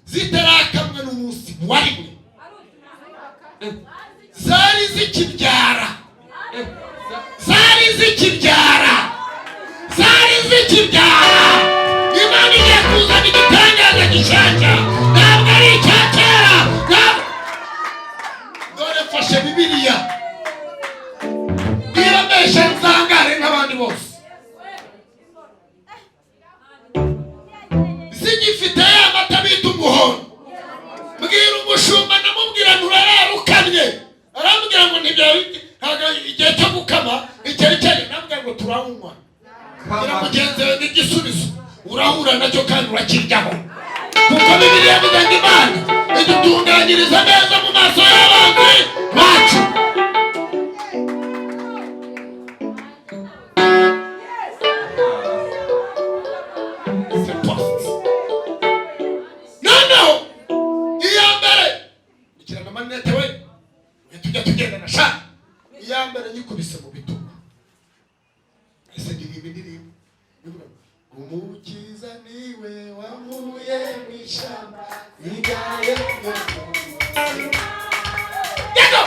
Zitarakamwa n'umunsi wa rimwe. Zari zikibyara. Zari zikibyara, zari zikibyara. Imana igiye kuzana igitangaza gishyashya, ntabwo ari icya kera. Dore mfashe Bibiliya, niba mbeshe nzangare nk'abandi bose. Zigifite ya mata bita umuhondo. Mbwira umushumba, ndamubwira nturararukamye, arambwira ngo ntabwo igihe cyo gukama icyari cyari. Ndamubwira ngo turawunywa. Mbwira mugenzi wawe n'igisubizo urahura nacyo kandi urakiryaho, kuko Bibiliya ivuga ngo Imana idutunganyiriza neza mu maso y'abanzi bacu. C'est post. Noneho iya mbere ikirana amarinete we. Tugendana sha. Iya mbere nyikubise mu bitugu, ese ndirimba indirimbo ivuga ngo, "Umukiza niwe wankuye mu ishyamba igaye." Yego,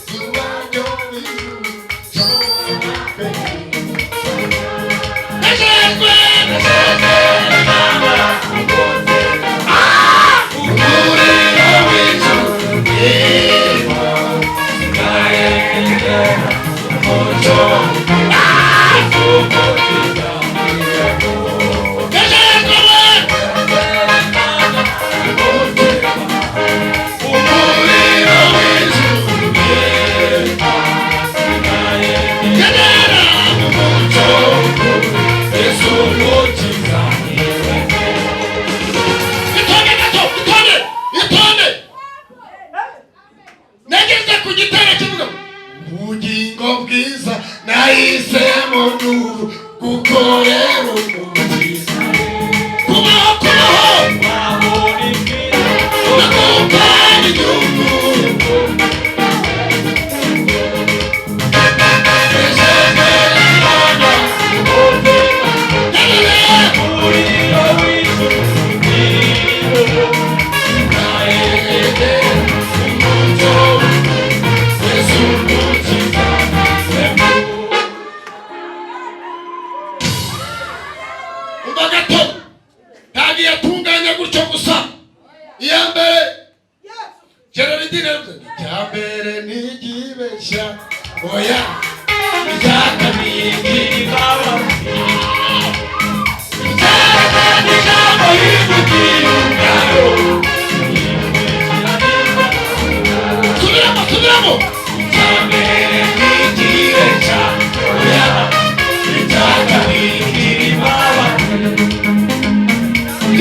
zuba ryo mu ijuru, shobora pe. Nejejwe, nejejwe n'Imana, umuriro w'ijuru. Nejejwe umuriro w'ijuru, genera mu mucyo. Yesu umukiza. Itonde gato, itonde, itonde. Nageze ku gitero kivuga ngo, "Ubugingo bwiza nahisemo n'ubu gukorera Umukiza, kubaho, kubaho no gukora igihugu." Umva gato, ntabwo yatunganya gutyo gusa. Iya mbere Gerardine yavuze ngo, icya mbere ntigibeshya, oya. Icya kabiri, icya gatatu, ijambo rivugiye ubwayo. Subiramo, subiramo. Icya mbere ntigibeshya, oya. Icya kabiri,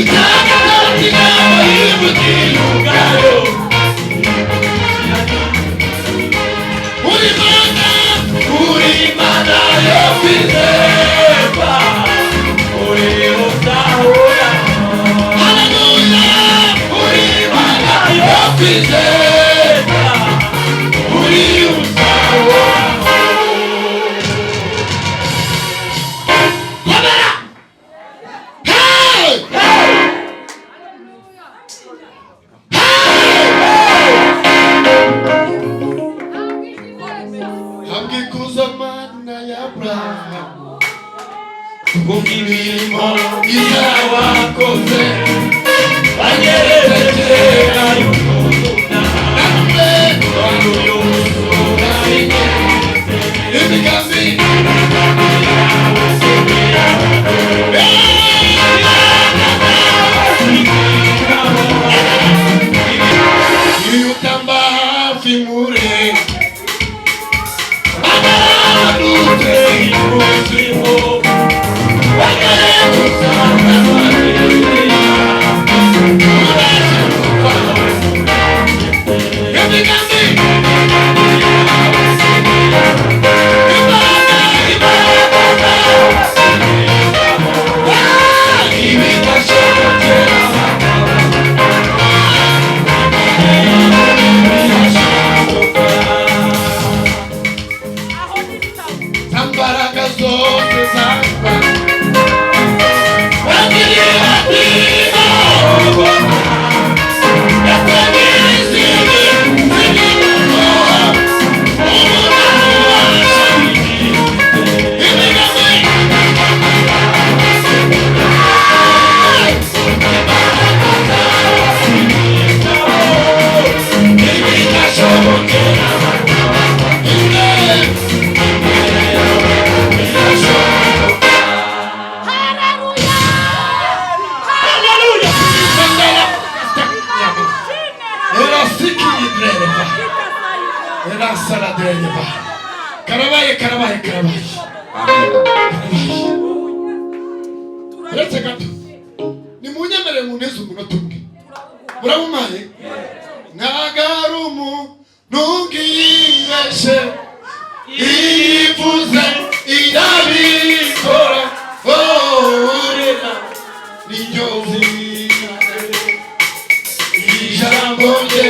icya gatatu, ijambo rivugiye ubwayo. Uri Mana, uri Mana yo kwizerwa. Haleluya, uri Mana yo kwizerwa, uri uzahoraho. Komera. Hey! Hey! Habwa ikuzo Mana ya Aburahamu, kubw'imirimo myiza wakoze, Wanyeretse kera y'ukunda, namwe none uyu munsi urabigenze. Imigambi iyo utamba hafi mure agarutse. Ikuzimu, Imigambi, imbaraga, imbaraga, ibidashobokera. Zambaraga zose zamba bagiriye batima Karabaye, karabaye, karabaye. Uretse gato, nimunyemerere muneze umunota umwe, muramumaye. Nagarumu ntungibeshe, iyivuze irabikora. Orera niryo zina, ijambo rye.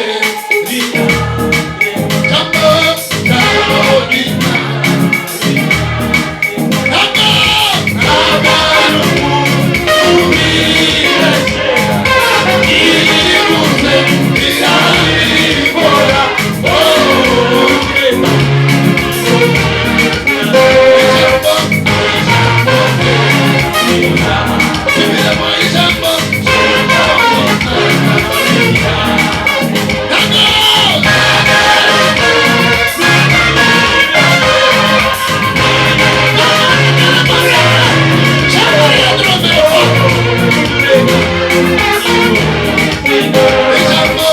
Ijambo.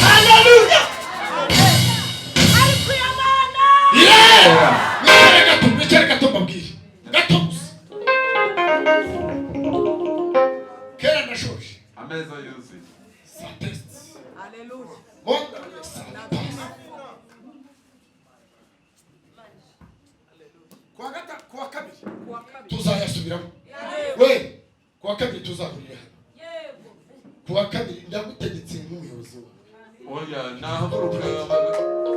Haleluya. Yeah! Mwicare gato, mwicare gato mbabwire. Gato gusa. Kera nashoje. Ameza yuzuye. Ça teste. Monde, ça passe. Kuwa gata, kuwa kabiri tuzayasubiramo. We, kuwa kabiri tuzahurira hano. Kuwa kabiri ndagutegetse nk'umuyobozi wawe. Oya, nahaguruka.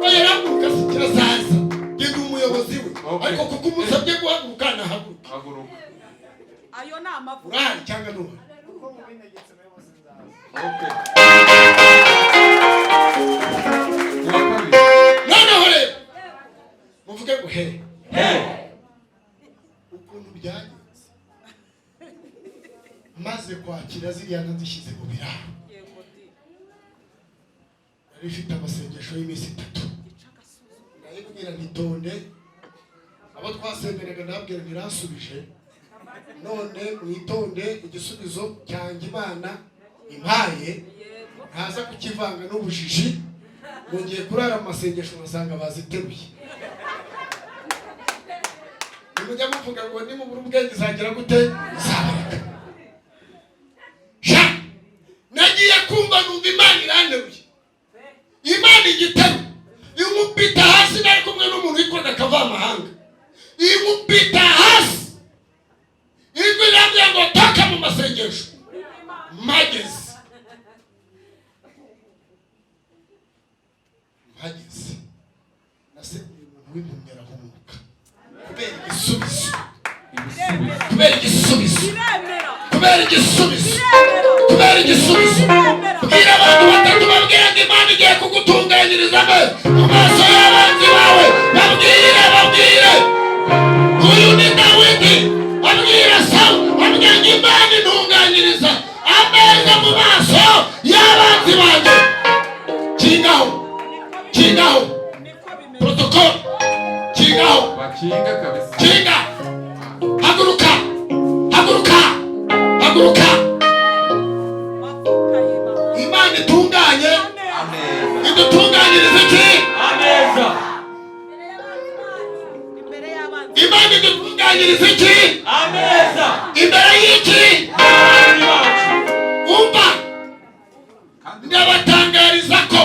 Oya, nahaguruka si kirazaza. Ndi umuyobozi we. Okay. Ariko kuko umusabye guhaguruka nahaguruka. Haguruka. Ayo ni amavuta. Urahari cyangwa ntuhari? Okay. Kuwa kabiri. Noneho rero muvuge ngo he ukuntu byagenze maze kwakira ziriya nka nzishyize mu biraro. Yego di. Nari ifite amasengesho y'iminsi 3. Ndayibwira ntitonde, abo twasengeraga ndababwira ntiransubije, none mwitonde, igisubizo cyanjye Imana impaye ntaza kukivanga n'ubujiji. Ngiye kurara mu masengesho ngasanga baziteruye. Nimujya muvuga ngo nimubura ubwenge izagira gute? Izabareka. Sha, nagiye kumva numva Imana iranteruye, Imana igitero inkubita hasi. Nari kumwe n'umuntu witwaga Kavamahanga, inkubita hasi, ijwi rirambwira ngo toka mu masengesho. Mpageze, mpageze naseguye umuntu w'impumyi arahumuka kubera igisubizo. Ibisubizo. Kubera igisubizo. Iremera. Kubera igisubizo. Iremera. Kubera igisubizo. Bwira abantu batatu, babwira ngo Imana igiye kugutunganyiriza mu maso y'abanzi bawe. Babwire, babwire. Uyu ni Dawidi abwira Sawuli, abwira ngo Imana intunganyiriza ameza mu maso y'abanzi banjye. Kingaho, kingaho. Niko bimeze. Protocol, kingaho. Bakinga kabisa. Kinga, haguruka, haguruka, haguruka. Mafuta y'Imana. Imana itunganye Ameza. idutunganyiriza iki? Ameza. Imbere y'abanzi. Imana idutunganyiriza iki? Ameza. Imbere y'iki? Abami bacu. Umva, Kandi ndabatangariza ko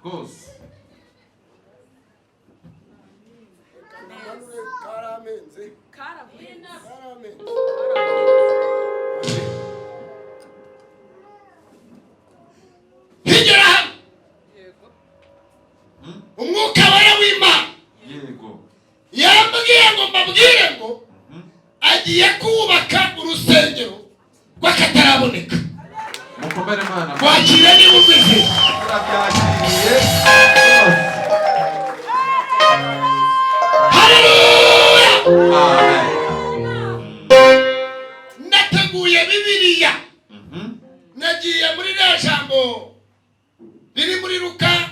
rwose. Karavuye. higera hano Yego. umwuka wera w'Imana Yego. yambwiye ngo mbabwire ngo agiye kubaka urusengero rw'akataraboneka. Mukomere Imana. Kwakira niba umeze. Turabyakiriye. Haleluya. Amen. Nateguye Bibiliya. Mhm. Nagiye muri ririya jambo riri muri Luka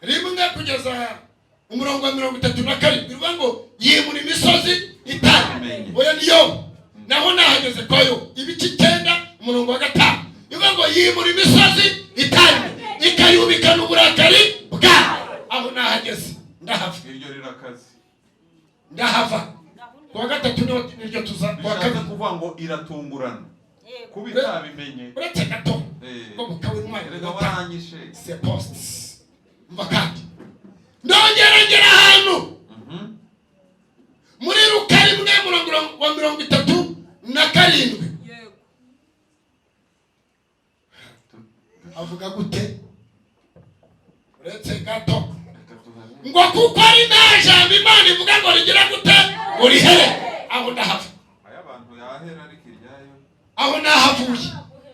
1 kugeza umurongo wa 37, bivuga ngo yimura imisozi itanu. Oya, niyo naho nahageze kwayo, ibice 9 umurongo wa 5, bivuga ngo yimura imisozi itanu ikayubikana uburakari bwayo. Aho nahageze ndahava. Iryo rirakaze. Ndahava. Kuwa gatatu niho niryo tuza, kuwa Bishatse kabiri. kuvuga ngo iratungurana. Kuba itabimenye. Uretse gato Eh. ngo mukaba intwari. Erega waranyishe. C'est poste. Mva kandi ndongera ngera ahantu Mhm. muri Luka 1 murongo wa 37. Yego. Avuga gute? Uretse gato. Reka tuhane. Ngo kuko ari nta jambo Imana ivuga ngo rigira gute? Ngo rihere. Aho ndahava. Aya bantu yahera ariko iryayo. Aho nahavuye.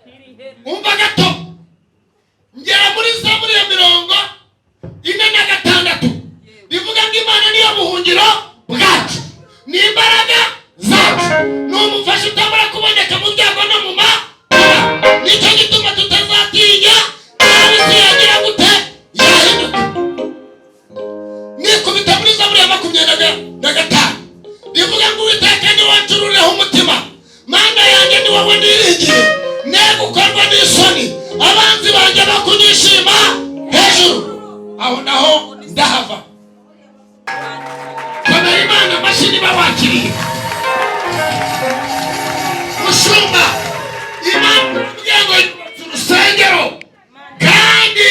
Irihere. Umva gato, ngera muri Zaburi ya 46, rivuga ngo Imana niyo buhungiro bwacu, ni imbaraga zacu, ni umufasha utabura kuboneka mu byago no mu makuba, nicyo gituma tutazatinya nabi isi yagira gute yahinduka. Nikubita muri Zaburi ya 25. ni wowe niringiye, ne gukorwa n'isoni, abanzi banjye bakunyishima hejuru. Aho naho ndahava. Komera Imana amashyi niba wakiriye. Mushumba, Imana iramubwiye ngo yubatse urusengero kandi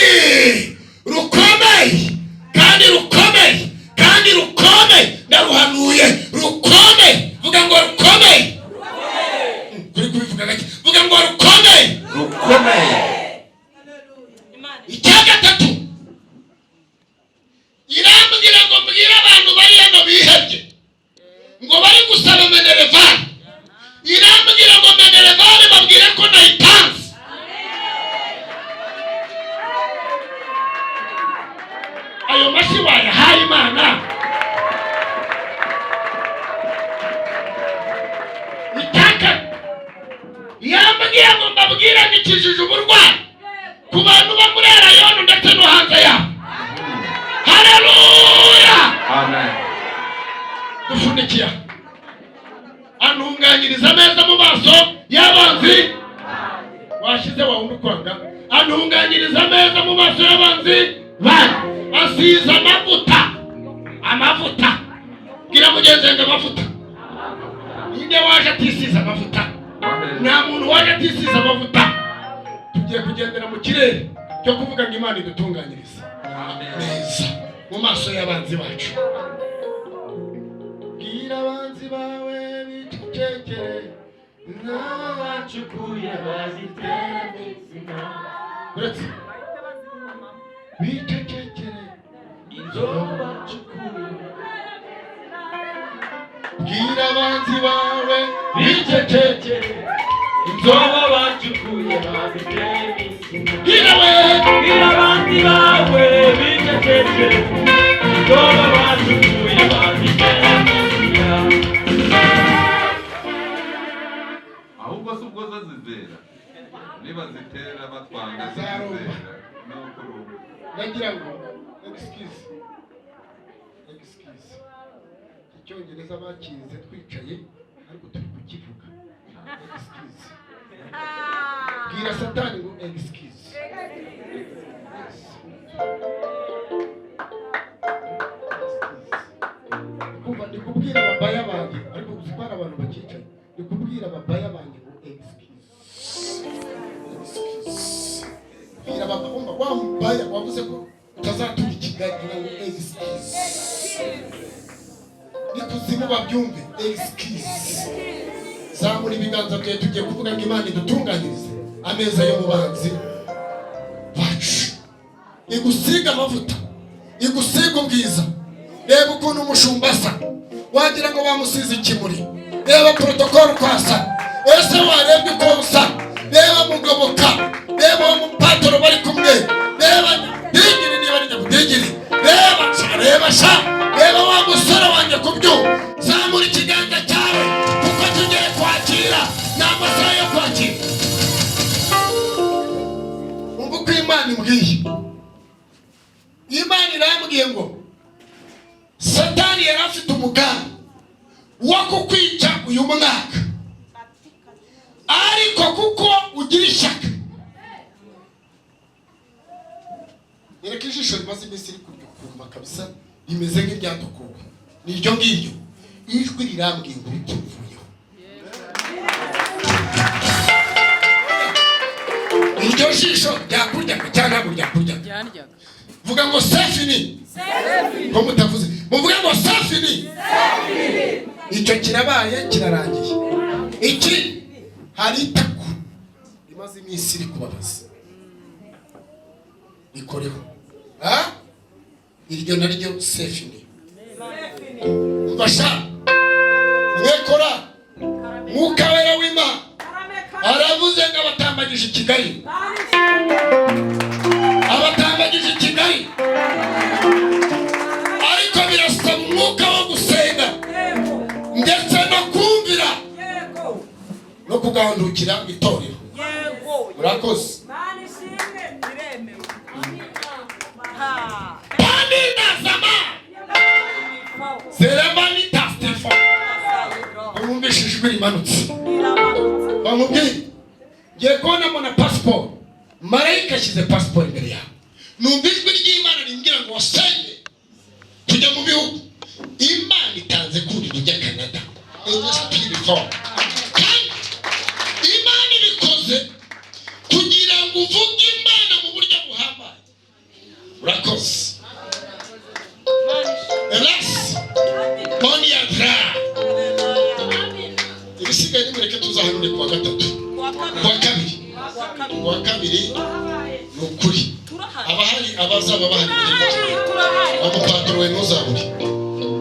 rukomeye, kandi rukomeye, kandi rukomeye. Ndaruhanuye, rukomeye. Vuga ngo rukomeye. Kuri kubivuga gake, vuga ngo rukomeye. Rukomeye. Icya gatatu, irambwira ngo mbwire abantu bari hano bihebye ngo bari gusaba minerval. Irambwira ngo minerval babwire ko nayitanze. Ayo mashyi wayahaye Imana. Icya kane, yambwiye ngo mbabwire nikijije uburwayi ku bantu bo muri Erayonu ndetse no hanze yaho. Haleluya! Amen. Dufunikiya. Antunganyiriza ameza mu maso y'abanzi. Washize wawundi ukwanga. Antunganyiriza ameza mu maso y'abanzi banjye, asize amavuta. Amavuta, bwira mugenzi wanjye, amavuta. Ninde waje atisize amavuta? Nta muntu waje atisize amavuta. Tugiye kugendera mu kirere cyo kuvuga ngo Imana idutunganyirize neza mu maso y'abanzi bacu. Bwira abanzi bawe bicecekere, Inzobo bacukuye bazitera izina. Uretse bicecekere. Inzobo bacukuye. Bwira abanzi bawe bicecekere. Inzobo bacukuye bazitera izina. Bwira we. Bwira abanzi bawe bicecekere. Inzobo bacukuye bazitera izina. Ahubwo si ubwo zo zizera, niba zitera batwanga. Zarumba. Zizera ni ukurumba. Ndagira ngo excuse, excuse, Icyongereza bakize twicaye, ariko turi kukivuga. Excuse, bwira Satani ngo excuse. Yes. Excuse. Kumva, ndi kubwira ababaya banjye, ariko uzi ko hari abantu bakicaye. Ndi kubwira ababaya banjye ngo excuse, excuse. Bwira baba, umva wa mubaya wavuze ko utazatura i Kigali, vuga ngo excuse. Nikuzimu babyumve, excuse. Zamura ibiganza byawe, tugiye kuvuga ngo Imana idutunganyirize ameza yo mu banzi bacu, igusiga amavuta, igusiga ubwiza. Reba ukuntu umushumba asa, wagira ngo bamusize ikimuri. Reba protocol uko asa. Ese warebye uko usa? Reba Mugoboka, reba uwo mupatoro bari kumwe, reba Nyabudingiri, niba ari Nyabudingiri. Reba sha, reba sha, reba wa musore wanjye ku byuma. Zamura ikiganza cyawe kuko tugiye kwakira, ni amasaha yo kwakira. Umva uko Imana imbwiye. Imana irambwiye ngo Satani yari afite umugambi wo kukwica uyu mwaka, ariko kuko ugira ishyaka. Nyereka ijisho rimaze iminsi riri kurya, ukumva kabisa rimeze nk'iryadukuwe. Ni iryo ngiryo. Ijwi rirambwiye ngo bituvuyeho iryo jisho ryakuryaga cyangwa ntabwo ryakuryaga. Byaryaga. Vuga ngo c'est fini. Ko mutavuze? Muvuge ngo c'est fini. Icyo kirabaye, kirarangiye. Iki, hari itako rimaze iminsi iri kubabaza, rikoreho. Ha? Iryo naryo c'est fini. Umva sha, mwekora Mwuka Wera w'Imana aravuze ngo abatambagije i Kigali, abatambagije i Kigali, ariko birasaba umwuka wo gusenga ndetse no kumvira no kugandukira itorero. Murakoze. Panidazama zeremanitastefo. Mwumvishe ijwi rimanutse. Bamubwiye, ngiye kubonamo na pasiporo, marayika ashyize pasiporo imbere yawe. Numva ijwi ry'Imana rimbwira ngo wasenge tujya mu bihugu. Imana itanze kurira ujya Canada in the spirit form, kandi Imana ibikoze kugira ngo uvuge Imana mu buryo buhambaye. Urakoze. Ras Boniadra. Ibisigaye nimureke tuzahanure kuwa gatatu, kuwa kabiri, kuwa kabiri. Ni ukuri, abahari, abazaba bahari, abapaturo we, ntuzabure.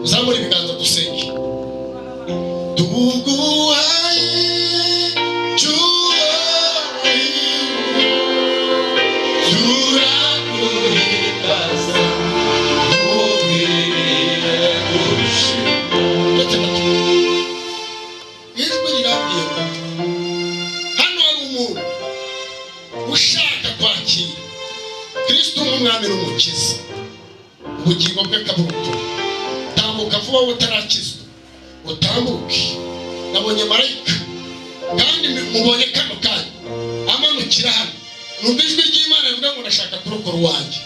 Uzamure ibiganza dusenge. Tuguhaye cyubahiro, turaguhimbaza, ukwiriye gushimwa. Ndetse gato, ijwi rirambwiye ngo hano hari umuntu ushaka kwakira Kristo nk'umwami n'umukiza, ubugingo bwe akaburokora. Tambuka vuba wowe utarakizwa, utambuke. Nabonye marayika kandi mubonye kano kanya amanukira hano. Numva ijwi ry'Imana rivuga ngo ndashaka kurokora uwanjye.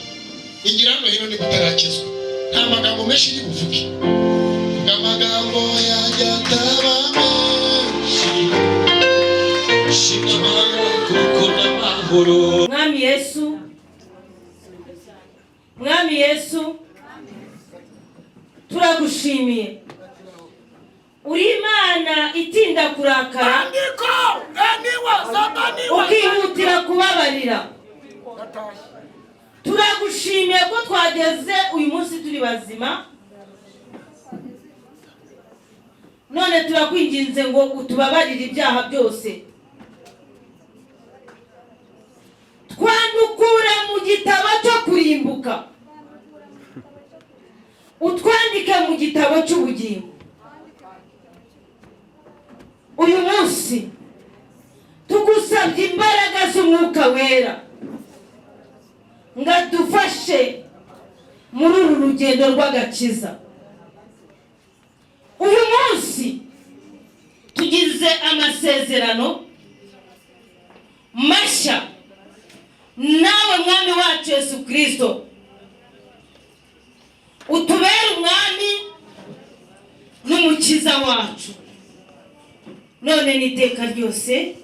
Igira hano hino niba utarakizwa. Nta magambo menshi ndi buvuge, ubwo amagambo yanjye ataba menshi. Shima Imana kuko n'amahoro. Mwami Yesu, Mwami Yesu, turagushimiye. Uri Imana itinda kurakara, ukihutira kubabarira. Turagushimiye ko twageze uyu munsi turi bazima. None turakwinginze ngo utubabarire ibyaha byose, twandukure mu gitabo cyo kurimbuka, utwandike mu gitabo cy'ubugingo. Uyu munsi tugusabye imbaraga z'Umwuka Wera ngo adufashe muri uru rugendo rw'agakiza. Uyu munsi tugize amasezerano mashya nawe, Mwami wacu Yesu Kirisito. Utubere umwami n'umukiza wacu none n'iteka ryose,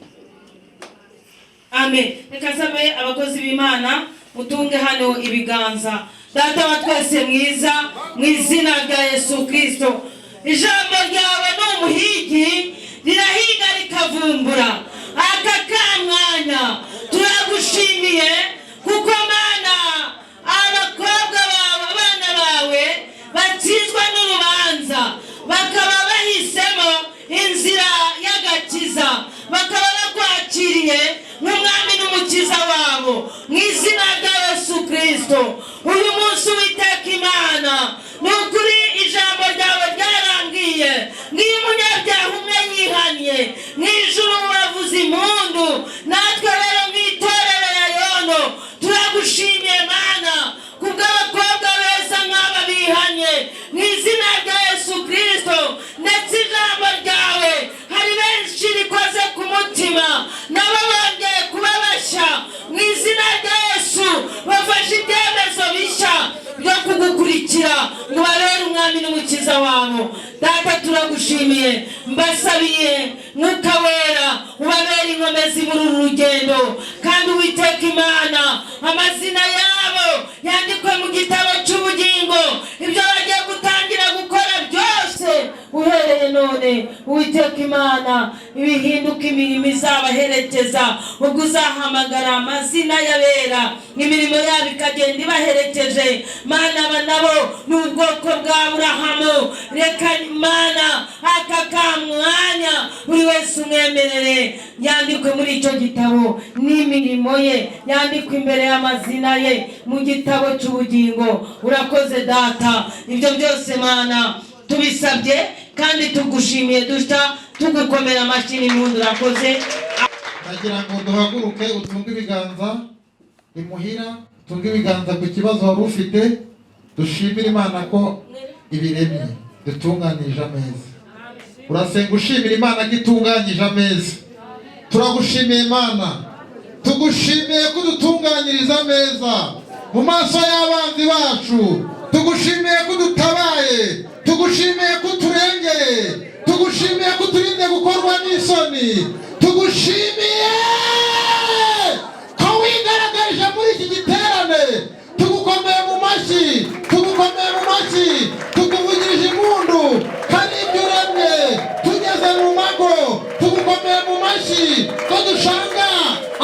amen. Reka nsabe abakozi b'Imana mutunge hano ibiganza. Data wa twese mwiza, mu izina rya Yesu Kirisito, ijambo ryawe ni umuhigi, rirahiga rikavumbura. Aka kamwanya turagushimiye kuko, Mana, abakobwa bawe, abana bawe batsinzwe n'urubanza, bakaba bahisemo inzira y'agakiza, bakaba bakwakiriye nk'umwami n'umukiza wabo, mu izina rya Yesu Kirisito. Uyu munsi, Uwiteka Imana, ni ukuri ijambo ryawe ryarambwiye ngiyo umunyabyaha umwe yihannye, mu ijuru bavuza impundu. Natwe rero mu itorero ya Yono turagushimiye, Mana, kubw'abakobwa beza nk'aba bihanye mu izina rya Yesu Kirisito. Ndetse ijambo ryawe hari benshi rikoze ku mutima, nabo bongeye kuba bashya mu izina rya Yesu, bafashe ibyemezo bishya byo kugukurikira ngo babere umwami n'umukiza wabo. Data, turagushimiye. Mbasabiye Mwuka Wera ubabere inkomezi muri uru rugendo, kandi Uwiteka Imana, amazina yabo yandikwe mu gitabo cy'ubugingo. Ibyo bagiye gutangira gukora byose uhereye none, Uwiteka Imana, ibihinduka imirimo izabaherekeza. Ubwo uzahamagara amazina y'abera, imirimo yabo ikagenda ibaherekeje. Mana, aba nabo ni ubwoko bwa Aburahamu. Reka, Mana, aka kamwanya buri wese umwemerere yandikwe muri icyo gitabo, n'imirimo ye yandikwe imbere y'amazina ye mu gitabo cy'ubugingo. Urakoze, Data. Ibyo byose, Mana, tubisabye kandi tugushimiye dutya, tugukomera amashyi n'impundu. Urakoze. Ndagira ngo duhaguruke, utunge ibiganza imuhira, utunge ibiganza ku kibazo wari ufite. Dushimire Imana ko ibiremye, dutunganyije ameza. Urasenga ushimira Imana ko itunganyije ameza. Turagushimiye Imana, tugushimiye ko udutunganyiriza ameza mu maso y'abanzi bacu, tugushimiye ko udutabaye, tugushimiye ko uturengeye, tugushimiye ko uturinze gukorwa n'isoni, tugushimiye ko wigaragarije muri iki giterane. Tugukomeye mu mashyi, tugukomeye mu mashyi, tukuvugirije impundu. Hari ibyo uremye tugeze mu mago, tugukomeye mu mashyi ko dushanga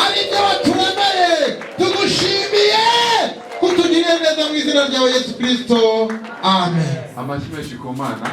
ari ibyo waturemeye. Tugushimiye ko utugiriye neza mu izina ryawe Yesu Kirisito, amen. Amashyi menshi ku Mana.